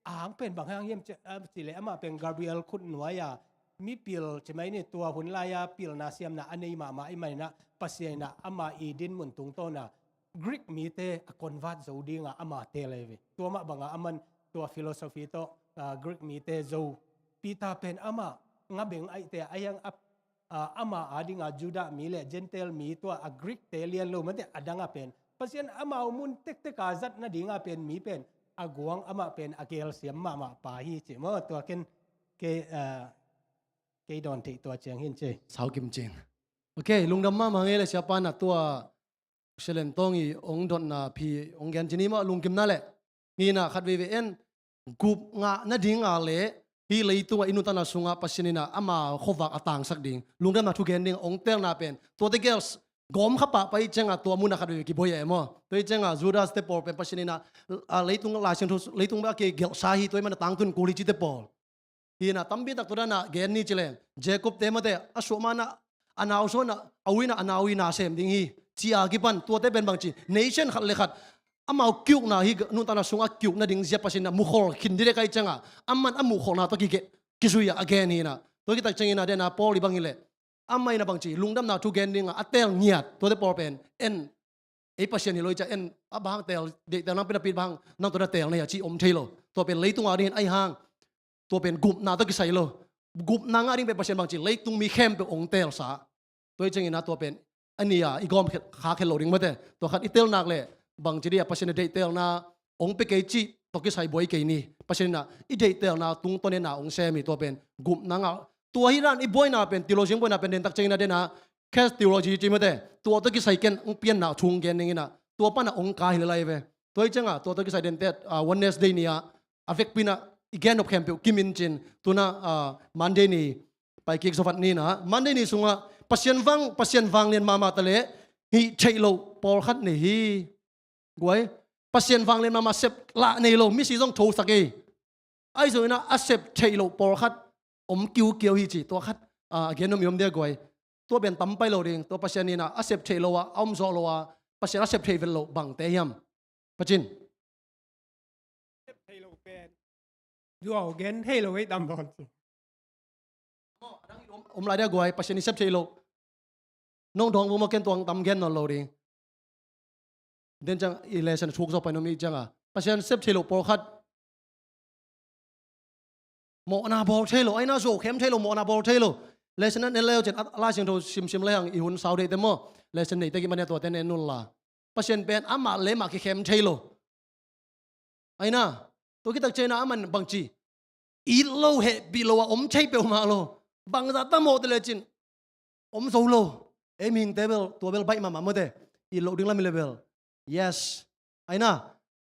a hang pen bang hang hiam ci, a, cileh amah pen Gabriel khut nuai-a mipil ci mai ni, tua hun lai-a pilna siamna a nei mahmah i maninah Pasian inah ama i dinmun tungtawna Greek mite a convert zo dinga ama teel ei ve. Tua mah banga aman tua philosophy tawh, ah, Greek mite zo. Peter pen ama ngabeng aihte a hiang a, ah, ama adinga Judah mi le Gentile mi tua a Greek te lian lo mate a danga pen Pasian amau mun tekteka zat nadinga pen mi pen a guang amah pen a gelsiam mahmah pa hi ci maw. Tua ken kei, ah, kei dawn theih tua ciang hin ci. Sau kim cin. Ok, lungdam mahmah ngei le siapa na tua Selen Tawng i ong dotna phi ong gen cini mah lungkimna le. Hina khat veve en gup ngah nadinga le hi leitunga i nuntakna sunga Pasian inah ama khuavak a tangsak ding lungdamna thu gen ding ong telna pen tuate girls gawm kha pahpah i cianga tua muna khat veve kiboi e maw. Tua i cianga Judas te pawl pen Pasian inah, a, leitung Lai Siangtho leitung a kigelhsa hi tua i mana tangtun kul hi cite pawl. Hina tampi tak tua dana gen ni cileng Jacob te mate a suahmana a nau suahna a uina a nau ina sem ding hi. Cia kipan tuate pen bangci nation khat le khat amau kiukna hi nuntakna sunga kiukna ding zia Pasian inah mukhol khin dide kai cianga aman a mukhol na tawh kigeh kizui a a gen hina. Tua kitak ciangina dena Paul i bang hileh amah ina bangci lungdamna thu gen dinga a tel ngiat tuate pawl pen en ei Pasian hi lo i cia en a bang tel deihtel nang pen a pit bang nang tua na tel na hi a ci om thei lo. Tua pen leitunga dingin ahi hang tua pen gupna tawh kisai lo. Gupna ngah ding pen Pasian bangci leitung mi khempeuh ong telsa. Tua i ciangina tua pen a nia i gawm kha khel lo ding mate. Tua khat i tel nak le bangci dia Pasian a deihtelna ong pe kei cih tawh kisai buai kei ni. Pasian inah i deihtelna tungtawn inah ong sem hi tua pen gupna ngah. Tua hi dan i buaina pen theology buaina pen dentak ciangina dena case theology ci mate. Tua tawh kisai ken ong pianna thung gen dingina tua pana ong ka hi le lai ve. Tua i cianga tua tawh kisai dentet, ah, Wednesday ni-ah a vekpina i gen nop khempeuh kimin cin tuna, ah, Monday ni paikik zovat nina Monday ni sunga Pasian vang Pasian vanglian mahmah ta le hih theih loh pawlkhat nei hi. Guai Pasian vanglian mahmah sep lah nei lo misi zong thosak ei. Ahi zongina a sep theih loh pawlkhat om kiukiau hi ci tua khat, ah, a gen nop i om dia guai. Tua ben tam pai lo ding tua Pasian inah a sep theih lo a a om zawh lo a Pasian a sep theih vet loh bangte hiam. Pacin. Sep thei lo pen. Zuau gen thei lo ei tam bawn ci. Om lai dia guai Pasian i sep thei lo. Nong dawng vuma ken tuang tam gen nawn lo ding. Den ciang i lesson thuk zawh pai nong mi cianga Pasian sep thei lo pawlkhat. Mawhna bawl thei lo aina zo khem thei lo mawhna bawl thei lo. Lesson an en leu cin a Lai Siangtho simsim le hang i hun sau deihte maw. Lesson neite ki mania tuate ne nunla. Pasian pen amah le mah kikhem thei lo. Aina tua kitak ciangina aman bangci it lo hehpih lo a om thei peuhmah lo. Bangzah tamawh te lecin om zo lo. Ei mihingte bel tua bel baih mahmah mawte. It loh ding lam hi le bel yes. Aina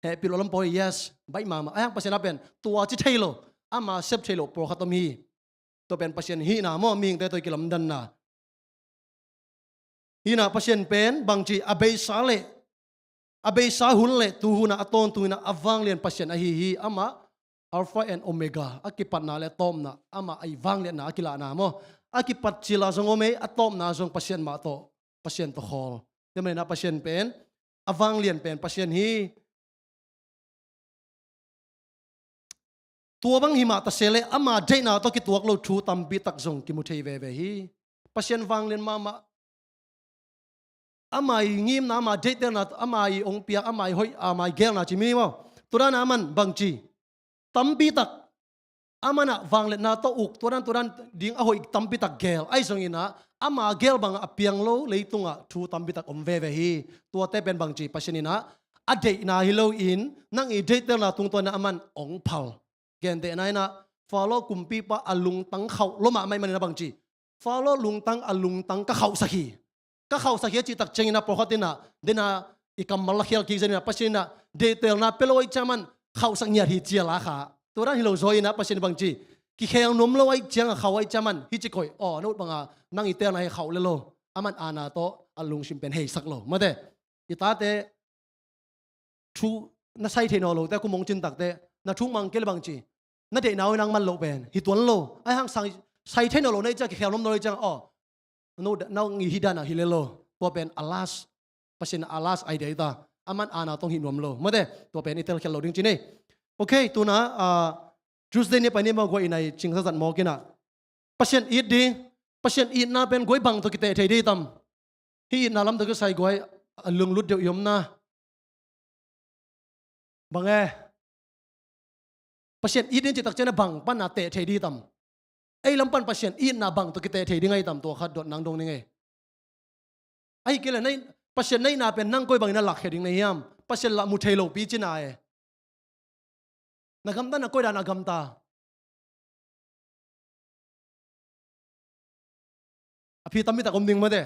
hehpih loh lam pawi yes baih mahmah aihang Pasian a pen tua ci thei lo. Ama sep thei lo pawlkhat om hi. Tua pen Pasian hihna maw mihingte tawh i kilamdanna. Hina Pasian pen bangci a beisa le a beisa hun le tuhuna a tawntungina a vanglian Pasian ahi hi. Amah Alpha and Omega a kipatna le a tawpna amah a i vangliatna a kilahna maw. A kipat cila zong om ei a tawpna zong Pasian mah tawh Pasian tawh khawl. Tua manina Pasian pen a vanglian pen Pasian hi. Tua bang hi mah ta se le ama deihna tawh kituak lo thu tampi tak zong kimu thei veve hi. Pasian vanglian mahmah ama i ngimna ama deihtelna ama i ong piak ama i hoih ama i gelna ci mi maw. Tua dana aman bangci tampi tak amanah vangliatna tawh uk tua dan tua dan ding a hoih tampi tak gel ahi zonginah ama gel bangah a piang lo leitungah thu tampi tak om veve hi. Tuate pen bangci Pasian inah a deihna hi loin nang i deihtelna tungtawnah aman ong phal. Gentehna inah Faro kumpipa a lungtang khauh lo mahmah ih maninah bangci Faro lungtang a lungtang ka khauhsak hi. Ka khauhsak hi a cihtak cianginah pawlkhat inah dena i kammal la khial kik zaninah Pasian inah deihtelna pia lo aih ciaman khauhsak ngiat hi cia la kha. Tua dan hi lo zaw inah Pasian bangci kikhel nuam lo aih cianga khauh aih ciaman hi ci koih aw na ut banga nang i telna hi khauh le lo. Aman aana tawh a lungsim pen heisak lo mate. I tate thu na sai thei naw lote kum hong cintakte na thuk mang kei le bangci na deihna uh nang man loh pen hi tuan lo. Aihang sai thei naw lo na ih ciang kikhel nuam naw lo ih ciang aw no nang i hi danah hi le lo. Tua pen a last Pasian a last idea hi ta. Aman aana tawh hih nuam lo. Mate, tua pen i telkhial lo ding ci ni. Ok, tuna, ah, Tuesday ni pai ni mawk guai i nai cing zazat mawk inah. Pasian it ding, Pasian itna pen guai bang tawh kiteh thei ding tam. Hih itna lam tawh kisai guai a lunglut deuh i omna. Bang e? Pasian it ding cih tak ciangin a bang pan a teh thei ding tam. Ei lam pan Pasian itna bang tawh kiteh thei ding ahi tam, tua khat dot nang dong ning e. Ahi kei leh na it, Pasian na itna pen nang koi bangin a lakkhia ding na hiam? Pasian lah mu thei lopi cina e. Na gamta na koi dan a gamta. A phi tampi tak om ding mate.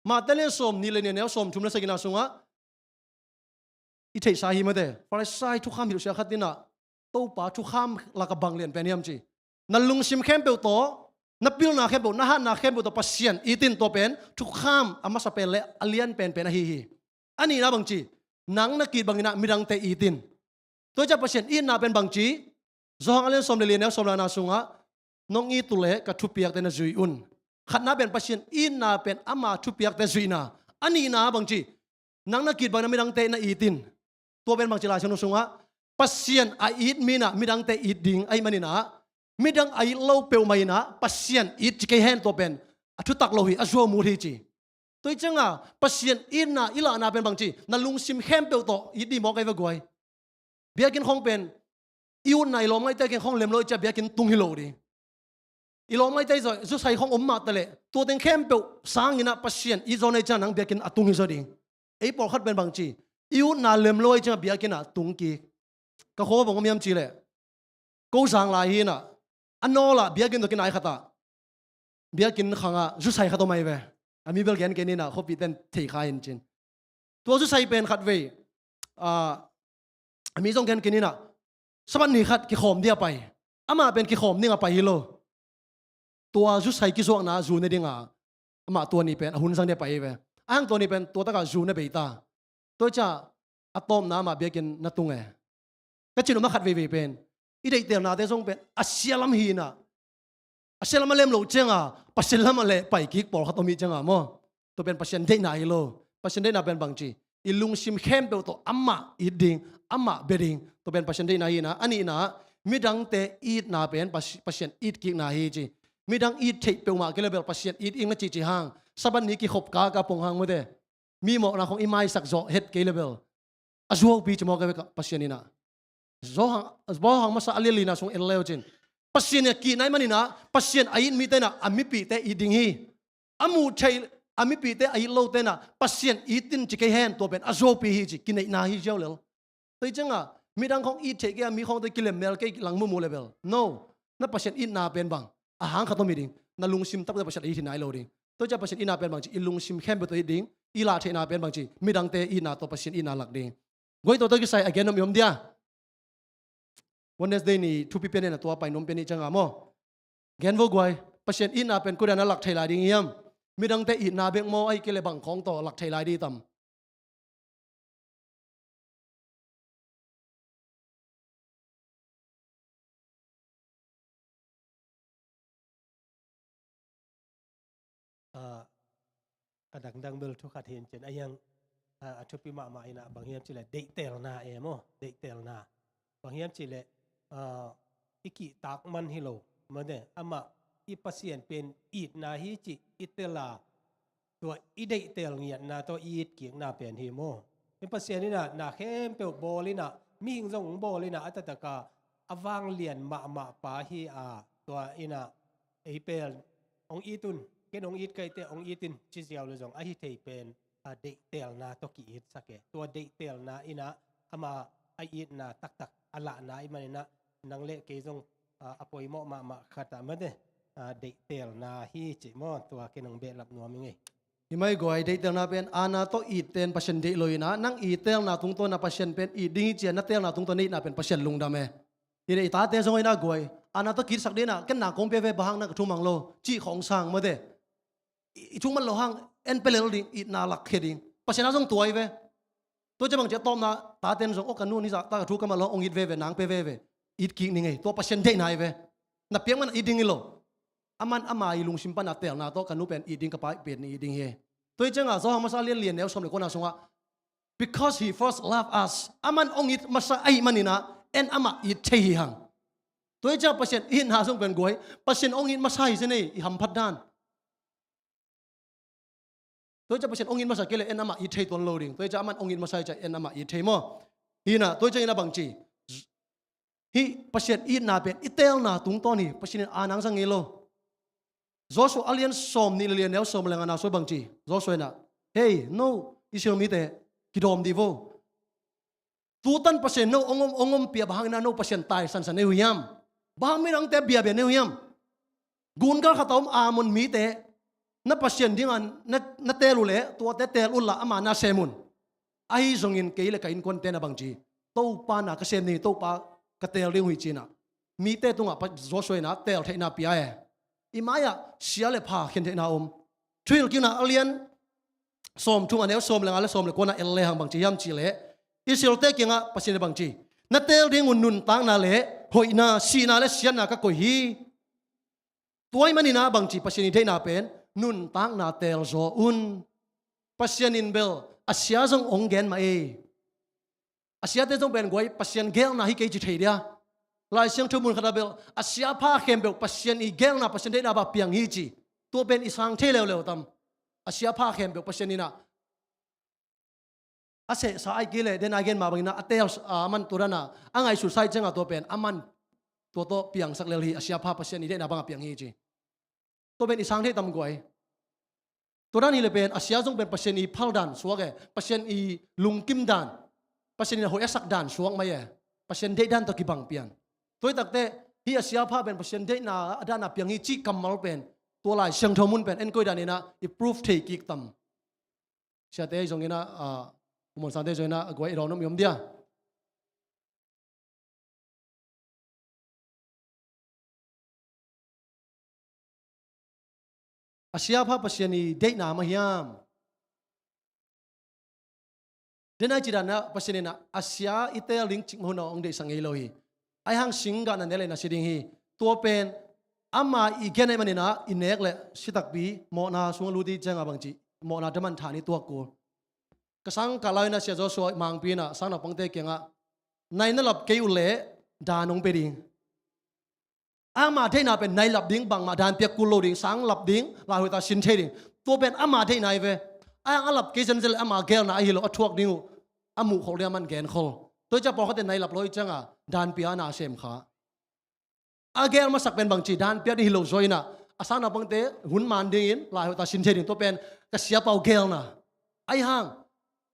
Mate lian sawm nih le nih a neu sawm thum le sagihna sungah i theihsa hi mate. Farisai thukham hilhsia khat inah Topa thukham laka bang lian pen hiam ci. Na lungsim khempeuh tawh, na pilna khempeuh, na hatna khempeuh tawh Pasian it in, tua pen thukham a masa pen le a lian penpen ahi hi. A nihna bang ci, nang na ki-it bangin ah midangte it in. Tua hi ciah Pasian itna pen bang ci, Johan a lian sawm le li a neu sawm le lina sungah, nong it uh leh ka thupiakte na zui un. Khatna pen Pasian itna pen ama thupiakte zuihna. A nihna bang ci, nang na ki-it bangin ah midangte na it in. Tua pen bang ci Lai Siangtho sungah, Pasian a it mi inah midangte it ding ahih manin ah, midang a it lo peuhmah inah Pasian it ci kei hen, tua pen a thutak lo hi, a zuau mut hi ci. Tua hi ciangah Pasian itna i lahna pen bang ci, na lungsim khempeuh tawh it ding mawk ahi ve guai. Biakinn khawng pen i utna i lawm ngaihte khawng lem lo hi ciah biakinn tung hi lo ding. I lawm ngaihte zawh zusai khawng om mah taleh tua teng khempeuh sangin ah Pasian it zaw na hi ciah nang biakinn a tung hi zaw ding. Ei pawlkhat pen bang ci, i utna lem lo hi ciah biakinn ah tung kik. Ka khua bang om hiam ci leh, ko zang lai hi inah, a nawl ah biakinn tawh kinai khat ah, biakinn khangah zusai khat om ahi ve. A mi bel gen kei ni inah khuapihte in thei kha in cin. Tua zusai pen khatvei, ah, a mi zong gen kei ni inah, Sabbath ni khat kikhawm ding a pai. Amah pen kikhawm ding a pai hi lo. Tua zusai kizuakna zu ne ding a, amah tua ni pen a hun zang ding a pai hi ve. A hang tua ni pen tua takah zu ne bei ta. Tua hi ciah a tawpna amah biakinn na tung e. Ka cih nopna khat veivei pen, i deihtelnate zong pen a sia lam hi inah, a sia lam a lem loh ciangah Pasian lamah leh pai kik pawlkhat om hi ciangah maw. Tua pen Pasian deihna hi lo. Pasian deihna pen bang ci, i lungsim khempeuh tawh amah it ding, amah bia ding. Tua pen Pasian deihna hi inah, a nihna, midangte itna pen Pasi-, Pasian it kikna hi ci. Midang it theih peuhmah kei le bel Pasian it ing na cihcih hang, Sabbath ni kikhop kaka pong hang mate, mi mawhna khawng i maisak zawh het kei le bel a zuaupi ci mawk ahi ve ka Pasian inah. Johan, Johan masa a lian lina sung en le uh cin, Pasian in a ki-itna ahih manin ah Pasian a it mite inah a mipihte it ding hi. A muh theih a mipihte, a it lote inah Pasian it in ci kei hen, tua pen a zuaupi hi ci, kineihna hi ziau lel. Tua hi ciangah midang khawng it theih kei a, mi khawng tawh kilem mel kei lang muhmuh le bel, no. Na Pasian itna pen bang, a hang khat om hi ding. Na lungsim taktak Pasian a it hi nai lo ding. Tua hi ciah Pasian itna pen bang ci, i lungsim khempeuh tawh it ding. I lah theihna pen bang ci, midangte itna tawh Pasian itna lak ding. Guai, tua tawh kisai a gen om i om dia? Wednesday ni thupi pian inah tua pai nuam pian i hi ciangah maw. Gen vo guai, Pasian itna pen koi dan a lak thei lai ding hiam? Midangte itna bek maw, ahi kei leh bang khawng tawh lak thei lai ding tam? Ah, a dangdang bel thu khat hi in cin, a hiang, ah, a thupi mahmah inah bang hiam ci leh deihtelna e maw, deihtelna. Bang hiam ci leh, ah, i kihtak man hi lo, mate, amah i Pasian pen itna hi cih i tel a, tua i deihtel ngiatna tawh i it kikna pen hi maw. I Pasian inah na khempeuh bawl inah, mihing zong bawl inah, a taktak a, a vanglian mahmah pa hi a, tua inah ei pen hong it un, ken hong it kei teh hong it in ci ziau le zong a hi thei pen, a, deihtelna tawh ki-itsak e. Tua deihtelna inah ama a itna taktak a lahna ahih manin ah nang le kei zong, a, a poimawh mahmah khat ah mate, a, deihtelna hi cih maw, tua ken hong behlap nuam ing ei. Hi mai guai, deihtelna pen aana tawh itte in Pasian deih lo inah, nang i telna tungtawn ah Pasian pen it ding hi ci-a na telna tungtawn na itna pen Pasian lungdam e. Hi leh i tate zong inah guai, aana tawh ki-itsak ding inah, ken na kong pia ve, bang hang na ka thu mang lo cih khawng sang mate. I, i thu man lo hang en pia lel ding, itna lakkhia ding. Pasian ah zong tua hi ve. Tua ciah bang ci a tawpna, tate in zong, aw ka nu in hi zah ta, ka thu ka man lo hang hong it veve, nang pia veve. It kik ning ei, tua Pasian deihna hi ve. Na piak man a it ding hi lo. Aman ama i lungsim pan a telna tawh ka nu pen it ding, ka pa pen it ding hi. Tua hi ciangah Johan masa lian lian neu sawm le kuana sungah, "Because he first loved us." Aman hong it masa ahih maninah en amah it thei hi hang. Tua hi ciangah Pasian itna zong pen guai, Pasian hong it masa hi zen ei, i hamphat dan. Tua hi ciangah Pasian hong it masa kei le en amah it thei tuan lo ding. Tua hi ciangah aman hong it masa hi ciangah en amah it thei maw. Hinah, tua hi ciangin a bangci, hih Pasian itna pen i teelna tungtawn hi, Pasian in a nang zang ngei lo. Joshua a lian sawm nih le lian neu sawm le ngana sua bangci, Joshua inah, "Hei, no Israel mite, kidawm dih vo. Tutan Pasian no hong om, hong ompih a, bang hangin ah no Pasian taisansan nei uh hiam? Bang hang minamte biabia nei uh hiam? Gungal khat a om Amon mite na Pasian dingah na, na teel uh leh tuate teel unla ama na sem un. Ahi zongin kei le ka innkuante na bangci, Topa na ka sem ding hi, Topa ka teel ding uh hi," cinah mite tungah Pa-, Joshua inah teel theihna pia e. I mai-ah sia le pha khen theihna om. Thuhilhkikna a lian sawm thum a neu sawm le nga le sawm le kuana el le hang bangci hiam cihleh, Israelte kiangah Pasian in bangci, "Na teel ding un nuntakna le hoihna, sihna le siatna ka koih hi." Tua ahih maninah bangci, Pasian i deihna pen nuntakna teelzaw un. Pasian in bel a sia zong hong gen mah ei. A siate zong pen guai, Pasian geelna hi kei ci thei dia. Lai Siangtho mun khatah bel a sia pha khempeuh Pasian i geelna, Pasian deihna bang piang hi ci. Tua pen i sang thei leuleu tam. A sia pha khempeuh Pasian inah a sehsa ahih kei leh, den a gen mah banginah a teel, a, aman tua dana a ngaihsutsa ahih ciangah tua pen aman tua tawh piangsak lel hi. A sia pha Pasian i deihna bangah piang hi ci. Tua pen i sang thei tam guai. Tua dan hi le pen a sia zong pen Pasian i phal dan suak e, Pasian i lungkim dan, Pasian in a hoih a sak dan suak mai e. Pasian deih dan tawh kibang pian. Tua hi takteh hih a sia pha pen Pasian deihna a dan a piang hi cih kammal pen tua Lai Siangtho mun pen en koi dan inah i proof thei kik tam. Siate zong inah, ah, Umon Sante zong inah a guai i rawn om i om dia. A sia pha Pasian i deihna mah hiam? Den a i ci danah Pasian inah a sia i teel ding cik mah hunah hong deihsak ngei lo hi. Ahi hang singgahna ne le na si ding hi. Tua pen ama i gen ahih maninah i nek le si takpi, mawhna sungah lut i ciangah bangci, mawhna daman than i tuak kul. Ka sang kah lai-in a Sia Joshua Mangpi inah sang naupangte kiangah, "Nai na lap kei uh leh dan hong pia ding." Ama deihna pen nai lap ding, bangmah dan piak kul lo ding, sang lap ding, laihuita sin thei ding. Tua pen ama deihna hi ve. A, a lap kei zenzen leh ama geelna ahi lo a thuak ding uh a muhkholh ding a man genkhol. Tua hi ciah pawlkhatte nai lap lo hi ciangah dan pia a na sem kha. A geel masak pen bangci dan piak ding hi lo zaw inah a sang naupangte hun man dingin laihuita sin thei ding, tua pen ka siapa uh geelna. Ahi hang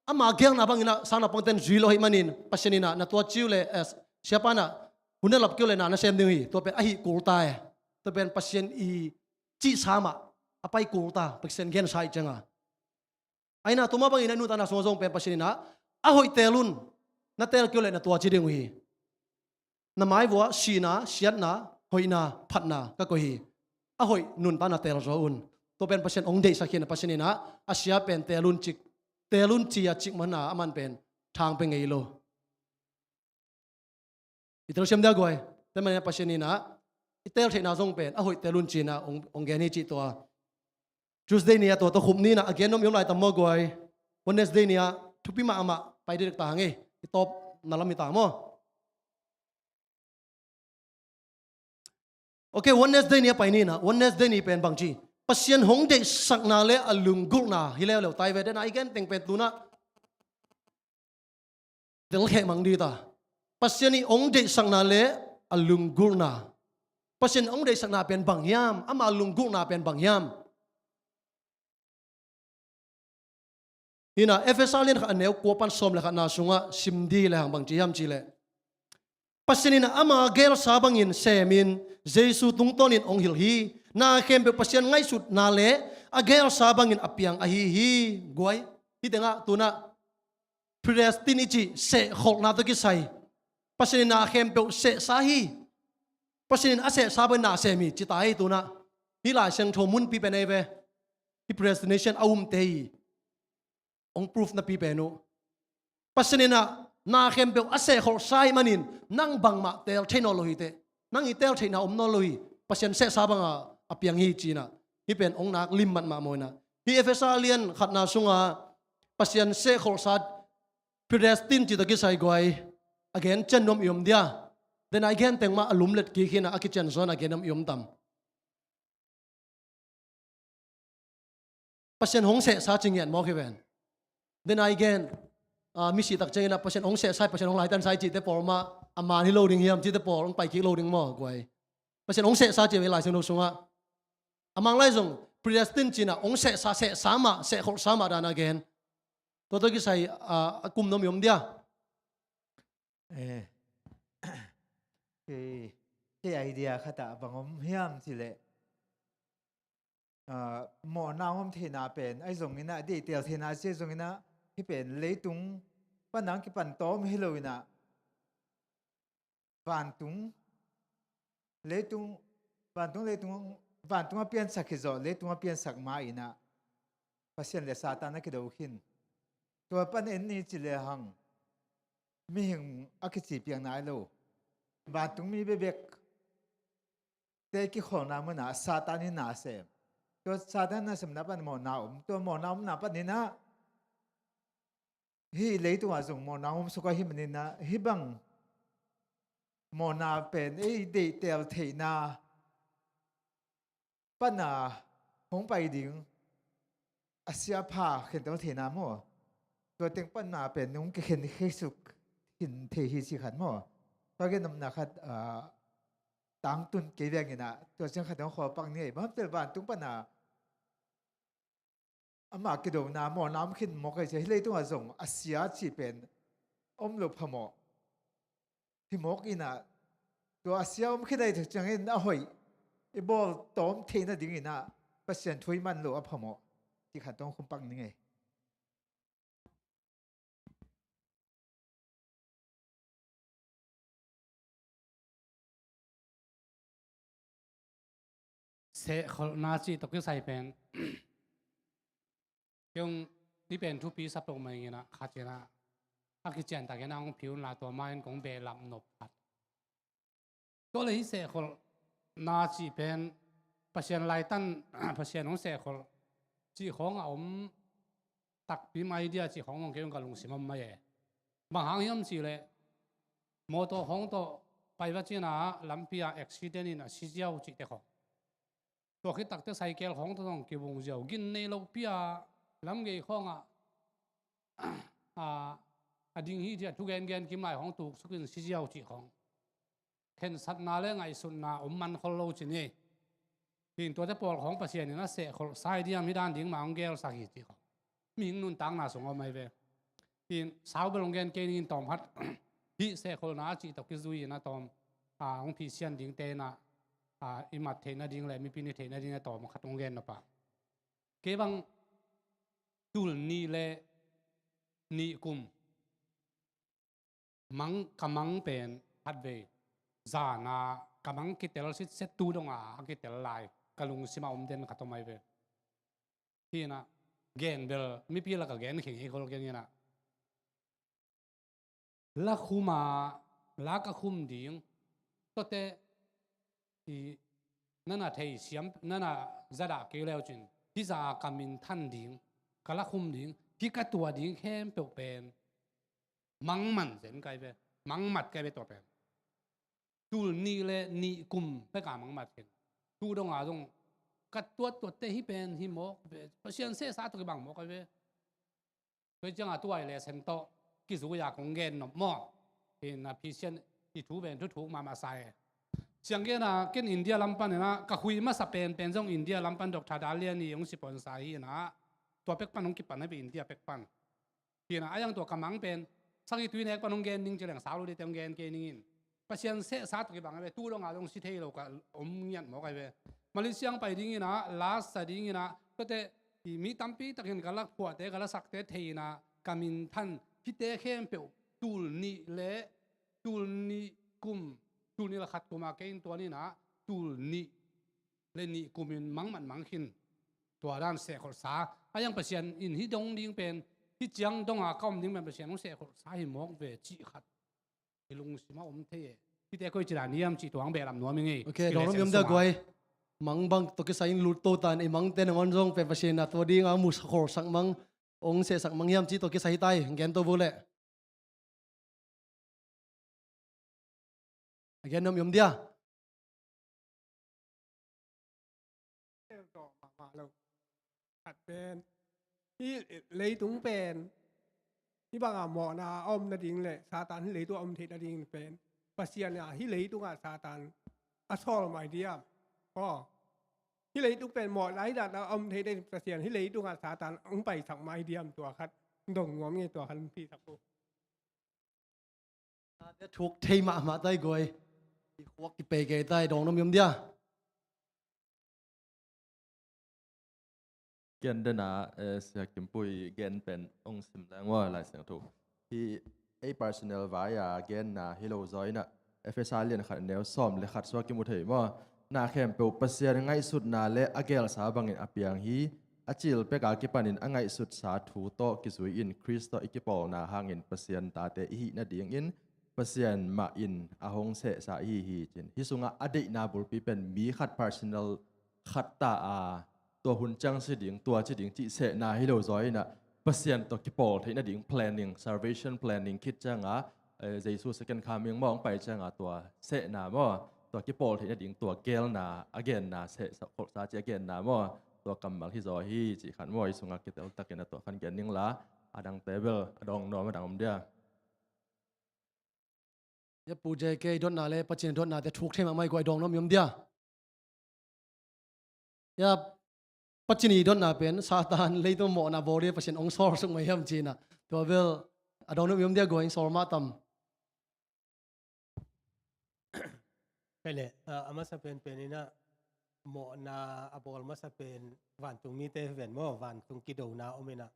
ama geelna banginah sang naupangten zui lo ahih manin Pasian inah na tua ci uh leh, eh, siapa inah hun na lap kei uh leh na na sem ding uh hi, tua pen ahi kul ta e. Tua pen Pasian i cihsa mah a pai kul ta, Pasian gensa ahih ciangah. Ahi na tua mah bangin a nuntakna sungah zong pen Pasian inah a hoih teel un, na teel kei uh leh na tua ci ding uh hi. Na mai vuah sihna, siatna, hoihna, phatna ka koih hi. A hoih nuntakna teelzaw un. Tua pen Pasian hong deihsak hi inah Pasian inah a sia pen teel un cik, teel un ci-a cik mah hunah a man pen thang pia ngei lo. I telsiam dia guai. Tua manin Pasian inah i teel theihna zong pen a hoih teel un ci-inah hong, hong gen hi cih tua. Tuesday ni-a tua tawh khup ni-inah a gen nuam i om lai tam maw guai? Wednesday ni-a thupi mahmah pai dekdek ta hang ei. I tawpna lam hi ta maw? Ok, Wednesday ni-a pai ni-inah, Wednesday ni pen bangci, Pasian hong deihsakna le a lunggulhna hi leuleu ta hi ve. Dena i gen teng pen tunah telkheh mang dih ta. Pasian i hong deihsakna le a lunggulhna. Pasian hong deihsakna pen bang hiam? Ama lunggulhna pen bang hiam? Hi inah Efesa lian khat a neu kua pan sawm le khatna sungah sim dih le hang bangci hiam cihleh, Pasian inah ama geelsa bangin semin Jesu tungtawnin hong hilh hi. Na khempeuh Pasian ngaihsutna le a geelsa bangin a piang ahi hi. Guai, hih tengah tunah predestin i cih sehkholhna tawh kisai. Pasian in na khempeuh sehsa hi. Pasian in a sehsa bangin na sem hi ci ta hi tunah. Hih Lai Siangtho munpi pen ei ve. Hih predestination a umte hi. Hong proof napi pen uh. Pasian inah na khempeuh a sehkholhsa ahih manin nang bangmah teel thei nawn lo hi teh. Nang i teel theihna om nawn lo hi. Pasian sehsa banga a piang hi ci-inah. Hih pen hong nak lim matmah maw inah. Hih Efesa lian khatna sunga Pasian sehkholhsa, predestin cih tawh kisai guai a gen cian nuam i om dia? Dena i gen teng mah a lumlet kik hi-in a kician zaw-in a gen nuam i om tam? Pasian hong sehsa ci ngiat mawk hi ven. Dena i gen, ah, misi tak ciangin ah Pasian hong sehsa, Pasian hong laitansa i cihte pawl mah a man hi lo ding hiam cihte pawl hong pai kik lo ding maw guai? Pasian hong sehsa ci ve Lai Siangtho sungah. A Mang lai zong predestin ci-in ah hong sehsa, sehsa mah, sehkholhsa mah dan a gen. Tua tawh kisai, ah, a kum nuam i om dia? Eh, kei, kei idea khat ah bang om hiam cih leh, ah, mawhna om theihna pen ahi zongin ah, deihtel theihna ci ahi zongin ah, hih pen leitung pan a kipan tawm hi lo-in ah, vantung, leitung, vantung, leitung, vantung a piansak hi zawh, leitung a piansak ma-in ah Pasian le Satan a kido khin. Tua pan en ni ci lehang mihing a kici piang nai lo. Vantung mi bekbek te kikholhna munah Satan in na sem. Tua Satan nasemna pan mawhna om. Tua mawhna omna panin ah hih leitungah zong mawhna om suk ahih manin ah, hih bang mawhna pen ei deihtel theihna pana hong pai ding, a sia pha khentel theihna maw? Tua teng pana pen hong kikhen khesuk khin thei hi cih khat maw? Tua gen nopna khat, ah, tangtun kei veng in ah, tua ciang khat hong khawl pak ni ei. Bang hang hiam cih leh vantung pana amah kidona mawhna om khin mawk ahi ciang, hih leitungah zong a sia cih pen om lo phamawh hi mawk in ah, tua a sia om khin ahi ciangin a hoih i bawl tawm theih nadingin ah Pasian thu i man loh a phamawh cih khat tawh kong khum pak ning ei. Sehkholhna cih tawh kisai pen kei hong, hih pen thupi sa peuhmah ing in ah, khat in ah a kician takin ah hong pia un la, tua ma-in kong behlap nop khat. Tua leh hih sehkholhna cih pen Pasian laitan, Pasian hong sehkholh cih khawng a om takpi mai dia cih khawng hong kei hong ka lungsim a om mai e. Bang hang hiam cih leh mawtaw khawng tawh pai va cin ah lampi ah accident in a si ziau cihte khawng. Tua khit takteh cycle khawng tawh zong kivung ziau, gin nei lopi-a lamgei khawngah, a, a ding hi ci-a thugengen kim lai khawng tuksukin si ziau cih khawng. Khensatna le ngaihsutna om man khol lo ci ni. Hi-in tuate pawl khawng Pasian in a sehkholhsa hi diam, hih dan ding mah hong gelsak hi cih khawng. Mihing nuntakna sung a om ahi ve. Hi-in sau bel hong gen kei ning in tawm khat. Hih sehkholhna a cih tawh kizui in a tawm, a, hong phisian dingte in a, a, i mat theih nading le mipi in i theih nading a tawm khat hong gen nop a. Kei bang tul nih le nih kum mang, ka mang pen khatvei zan a ka mang kitel sitset, tu dong a a kitel lai ka lungsim a om den khat om ahi ve. Hi-in a gen bel mipi lakah gen kheng hi khol keng in a, la khum a, la ka khum ding, tuate i nana thei siam, nana zadah kei leu cin, hih za ka minthan ding, ka la khum ding, hih ka tuah ding khempeuh pen mangman zen kai ve, mangmat kai ve tua pen. Tul nih le nih kum peka mangmat khin. Tu dong a zong ka tuat tuatte hih pen hi mawk ve, Pasian sehsa tawh kibang mawk kai ve. Tua ciangah tuai le sen tawh kizui a kong gen nop maw? Hi-in a phisian i thu pen thuthuk mahmah sa e. Ciang gen a ken India lam pan in a ka khui masa penpen zong India lam pan Doctor Dalian in hong sponsor hi-in a, tua pek pan hong kipan a ve, India pek pan. Hi-in a, a yang tua ka mang pen sagih tui nek pan hong gen ning ci leng sau lo dite hong gen kei ning in. Pasian sehsa tawh kibang ahi ve, tu dong a zong si thei lo ka om ngiat mawk ahi ve. Malaysia hong pai ding in a, la sa ding in a, tuate i mi tampi takin ka la phuahte, ka la sakte thei in a, ka minthan hihte khempeuh tul nih le tul nih kum, tul nih le khat kum a kei in tuan in a, tul nih le nih kum in mangmat mang khin. Tua dan sehkholhsa a yang Pasian in hih dong ding pen, hih ciang dong a ka om ding pen Pasian hong sehkholhsa hi mawk ve cih khat i lungsim a om thei e. Hihte koi ci dan hiam cih tua hong behlap nuam ing ei. Ok, i lawm lawm i om sungah. Guai. mang bang tawh kisai in lut to tan, i mangte nangawn zong pen Pasian in a tua dinga mu sa khol sak mang, ong seh sak mang hiam ci tawh kisai hi tai, gen to bu leh. A gen nuam i om dia? Tel tawh mahmah lo. Khat pen, hih leitung pen, hih banga mawhna a om nading le Satan hih leitung a om theih nading pen, Pasian a hih leitungah Satan a sawl mai diam? Aw. Hih leitung pen mawhna hih dan a om theih nading Pasian hih leitungah Satan hong paisak mai diam, tua khat dong nuam ngei, tua khat hong pisak uh. Ate thuk thei mahmah tai guai. I khuak kipei kei tai, dawng nuam i om dia? Ken dena, eh, Sia Kimpui gen pen ong sim leng maw, Lai Siangtho. Hi ei personal vai-a genna hi lo zaw inah, Efesa lian khat neu sawm le khat suak kimu thei maw. Na khempeuh Pasian ngaihsutna le a gelsa bangin a piang hi. A cil peka kipanin a ngaihsutsa thu tawh kizui in Khrist tawh i kipawlna hangin Pasian tate i hih nadingin Pasian mah in a hong sehsa i hi hi, cin. Hi sungah a deihna bulpi pen mi khat personal khat ta a, tua hun ciang si ding, tua ci ding cih sehna hi lo zaw inah, Pasian tawh kipawl theih nading planning, salvation planning khit cianga, eh, Jesu second coming maw hong pai cianga tua sehna maw, tua kipawl theih nading tua gelna, a genna, sehsa kholhsa ci a genna maw, tua kammal hi zaw hi cih khat maw, hi sungah kiteltakin a tua khan gen ning la, a dangte bel a dawng nuam a dang om dia. Ya Pu J K dotna le Pasian dotnate thuk thei mahmah i guai, dawng nuam i om dia? Ya, Pasian i dotna pen Satan leitung mawhna bawl dia Pasian ong sawl suk mai hiam cinah. Tua bel a dawng nuam i om dia guai, ong sawl mah tam? Kei le, a, a masa penpen inah mawhna a bawl masa pen vantung mite hi ven maw, vantung kidona om inah.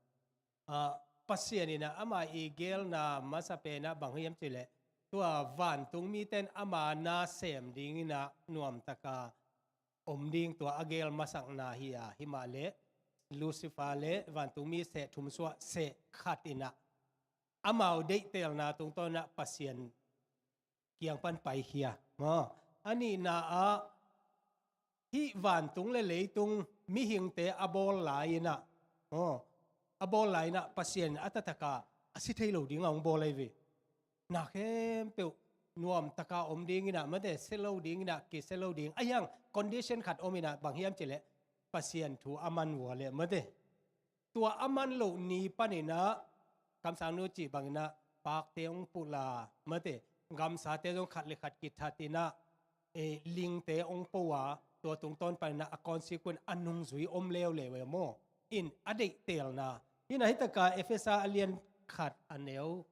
A, Pasian inah ama i gelna masa penah bang hiam cileh, tua vantung mite in ama na sem ding inah nuamtaka om ding tua a gel masakna hi a, himahleh Lucifer le vantung mi seh thum suah seh khat inah amau deihtelna tungtawn inah Pasian kiang pan paikhia. Maw, a nihna ah hih vantung le leitung mihingte a bawl lai inah, aw, a bawl lai inah Pasian a taktak a a si thei lo ding a hong bawl ahi ve. Na khempeuh nuamtaka om ding inah, mate, se lo ding inah, kise lo ding. Ahi hang condition khat om inah, bang hiam cileh Pasian thu a man vua leh, mate, tua a man loh ni pan inah, kamsang nu cih bang inah pakte hong pulh a, mate, gamsate zong khat le khat kithat inah, eh, lingte hong po a, tua tungtawn pan inah a consequence a nungzui om leuleu e maw. In a deihtelna. Inah hi taka Efesa a lian khat a neu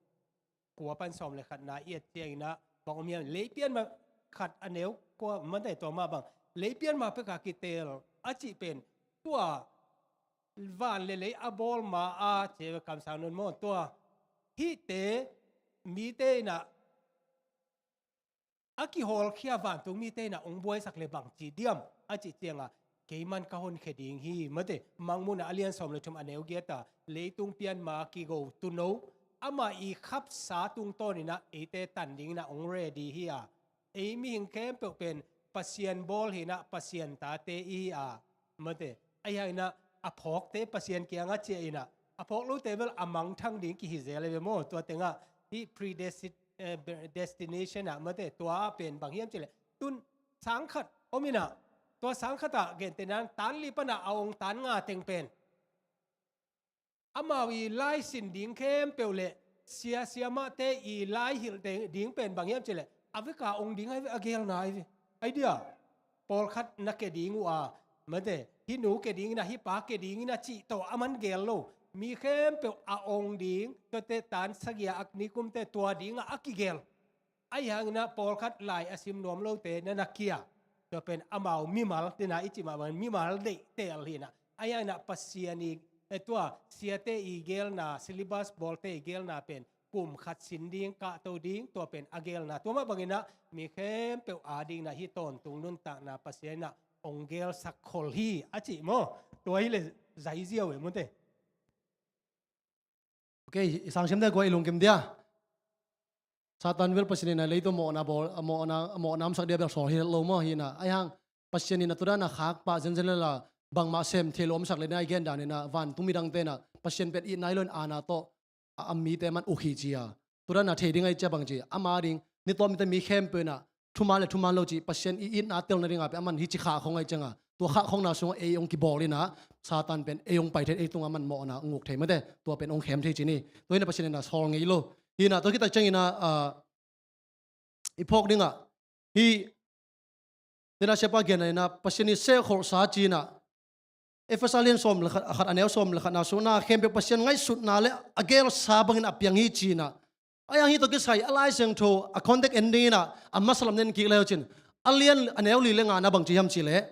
kua pan sawm le khatna i et ciang inah bang om hiam, leipian mah khat a neu kua, mate, tua mah bang, leipian mah peka kitel a cih pen tua van le lei a bawl ma a, ci ve kamsang nun maw, tua hihte mite inah a kihawlkhia vantung mite inah hong buaisak le bang ci diam a cih cianga, keiman ka honkhia ding hi, mate, Mangmuhna a lian sawm le thum a neu giat a, leitung pian ma kigo tuuno, ama i khapsa tungtawn inah eite tan ding inah hong ready hi a, ei mihing khempeuh pen Pasian bawl hi inah Pasian tate i hi a, mate, ahi hang inah a phawkte Pasian kiangah ciah inah, a phawk lote bel a mangthang ding kihi zel e ve maw. Tua tengah hih predesti-, eh, destination ah, mate, tua ah pen bang hiam cileh, tun sang khat om inah, tua sang khat ah gentehna tan li pan a a ong tan nga teng pen amau i laisin ding khempeuh le sia siamahte i laihilh ding pen bang hiam cileh, a veka ong ding ahi ve, a gelna ahi ve. Ahi dia, pawlkhat na ke ding uh a, mate, hih nu ke ding inah, hih pa ke ding inah cih tawh a man gel lo. Mi khempeuh a ong ding, tuate tan sagih a Agni kumte tua dingah a kigel. Ahi hang inah pawlkhat lai a sim nuam lote na na kia, tua pen amau mimal, tena i cih mah bang mimal deihtel hi inah. Ahi hang inah Pasian i, eh, tua siate i gelna, syllabus bawlte i gelna pen kum khat sin ding, kahto ding, tua pen a gelna. Tua mah bang inah mi khempeuh a ding inah hih tawntung nuntakna Pasian inah ong gelsak khol hi a cih maw. Tua hileh zai ziau e, mate. Ok, i sang siam dia guai, i lungkim dia? Satan bel Pasian inah leitung mawhna bawl, mawhna, mawhna omsak dia bel sawl hi lo maw, hi inah. Ahi hang Pasian in a tua dan a khak pah zenzen le la bangmah sem thei lo omsak le na i gen dan in a vantung midangte in a Pasian pen itna hi lo in aana tawh a, a mite man uk hi ci a. Tua dan a thei ding ahi cia bang ci. Ama ding, ni tawm mite mi khempeuh in a thuman le thuman lo ci. Pasian i itna telna ding a pen aman hi ci khah khong ahi ciang a. Tua khah khongna sungah ei hong kibawl in a Satan pen ei hong pai thei, ei tungah man mawhna hong uk thei mate. Tua pen hong khem thei ci ni. Tua hi in a Pasian in a sawl ngei lo. Hi in a tua khit tak ciang in a, ah, i phawk ding a. Hi, tena siapa gen a in a Pasian i sehkholhsa ci in a. Efesa lian sawm le khat, a khat a neu sawm le khatna sungah na khempeuh Pasian ngaihsutna le a gelsa bangin a piang hi ci in a. Ahi hang hi tawh kisai a Lai Siangtho a context en ding in a, a masa lam en kik le uh cin. A lian a neu li le ngana bang ci hiam ci leh.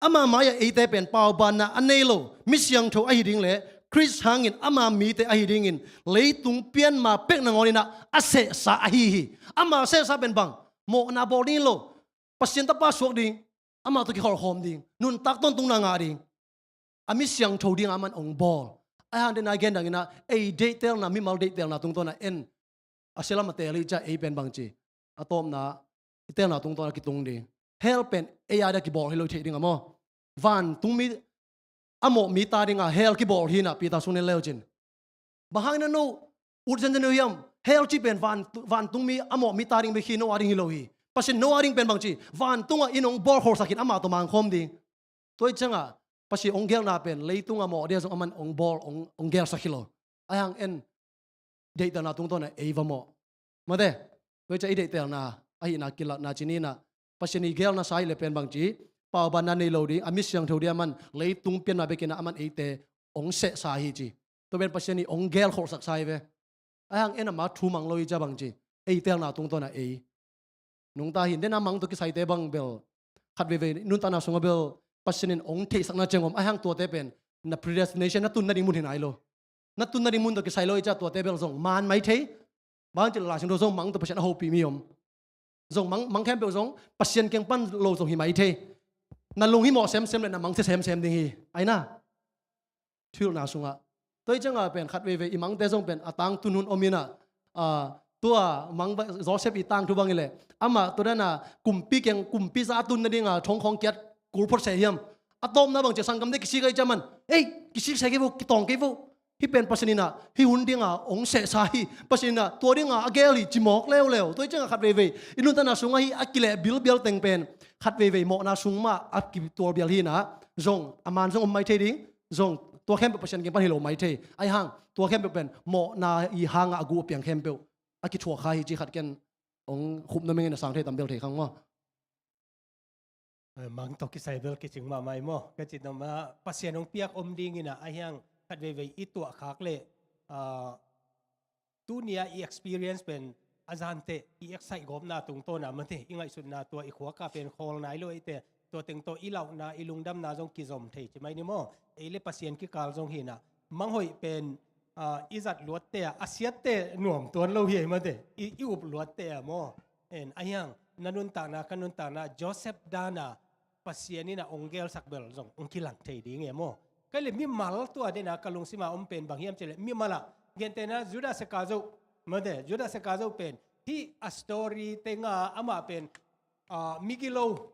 Ama mai-ah eite pen paubanna a nei lo, mi siangtho ahi ding le, Khrist hangin ama mite ahi dingin, leitung pian ma pek nangawn in a, a sehsa ahi hi. Ama sehsa pen bang, mawhna bawl ding lo, Pasian tapa suak ding, amah tawh kikholhkhawm ding, nuntak tawntungna ngah ding, a mi siangtho ding a man hong bawl. Ahi hang dena gen dang in a, ei deihtelna, mimal deihtelna tungtawn a en, a sia lam a teel hi cia ei pen bang ci. A tawpna, i teelna tungtawn a kitung ding. Hell pen ei a dia kibawl hi lo i theih ding a maw. Vantung mi, a mawh mi ta ding a hell kibawl hi in a Peter sung nen le uh cin. Bang hang in a no ut zenzen uh hiam? Hell ci pen van, vantung mi a mawh mi ta ding bek hi, no a ding hi lo hi. Pasian no a ding pen bang ci. Vantung ah in hong bawl kholhsak in ama tawh mangkhawm ding. Tua hi ciang a, Pasian hong gelna pen, leitung a mawh dia zong aman hong bawl, hong, hong gelsak hi lo. Ahi hang en, deihtelna tungtawn a ei va mawh. Mate, tua hi ciang i deihtelna, ahihna kilatna ci ni in a, Pasian i gelna sa hi le pen bang ci, paubanna nei lo ding, a mi siangtho dia man, leitung pian ma bek in a aman eite, hong sehsa hi ci. Tua pen Pasian i hong gelkholhsak sa hi ve. Ahi hang en ama thu mang lo hi cia bang ci. Ei teelna tungtawn a ei. Nungta hi in, dena mang tawh kisaite bang bel. Khat veivei, nuntakna sungah bel. Pasian in hong theihsakna ciang om. Ahi hang tuate pen. Na predestination, na tun nading mun hi nai lo. Na tun nading mun tawh kisai lo hi cia tuate bel zong. Man mai thei. Bang ci Lai Siangtho zong mang tawh Pasian a hopih mi om. Zong mang, mang khempeuh zong, Pasian kiang pan lo zong hi mai thei. Na lunghimawh semsem le na mangthei semsem ding hi. Ahi na. Thuhilhna sungah. Tua hi ciang a pen khat veivei i mangte zong pen a tangtun hun om in a. Ah, tua mang ba, Joseph i tangthu bang hi leh. Amah tua dan a kumpi kiang, kumpi za a tun nading a thong khawng kiat kul phot seh hiam. A tawpna bang cia sanggamte kisik ahi cia man. Ei, kisik seh kei vo, kitawng kei vo. Hih pen Pasian in a, hih hun ding a, hong sehsa hi. Pasian in a, tua ding a, a gel hi, ci mawk leuleu. Tua hi ciang a khat veivei. I nuntakna sungah hih, a kileh bilbial teng pen. Khat veivei mawhna sung mah, a kitual bial hi in a. Zong, a man zong om mai thei ding. Zong, tua khempeuh Pasian kiang pan hi lo mai thei. Ahi hang, tua khempeuh pen, mawhna i hang a a gu a piang khempeuh. A kithuak kha hi ci khat ken, hong khup na meng in a sang thei tam bel thei khang maw. Eh, mang tawh kisai bel kicing mahmah hi maw. Ka cih nop mah, Pasian hong piak om ding in a, ahi hang khat veivei i tuah khak leh, ah, tuni a i experience pen a zante i excite gawpna tungtawn a mate, i ngaihsutna tua i khuak a pen khawl nai lo eite, tua teng tawh i lauhna, i lungdamna zong kizom thei ci mai ni maw. Ei le Pasian kikal zong hi in a, manghoih pen, ah, i zat luatte a, a siatte nuam tuan lo hi ei mate, i, i up luatte a maw. En, ahi hang, na nuntakna, ka nuntakna, Joseph dan a, Pasian in a hong gelsak bel zong, hong kilang thei ding e maw. Kei le mimal tua den a ka lungsim a om pen bang hiam cih leh, mimal a, gentehna Judas Iskariot, mate, Judas Iskariot pen, hih a story teng a amah pen, ah, migilo,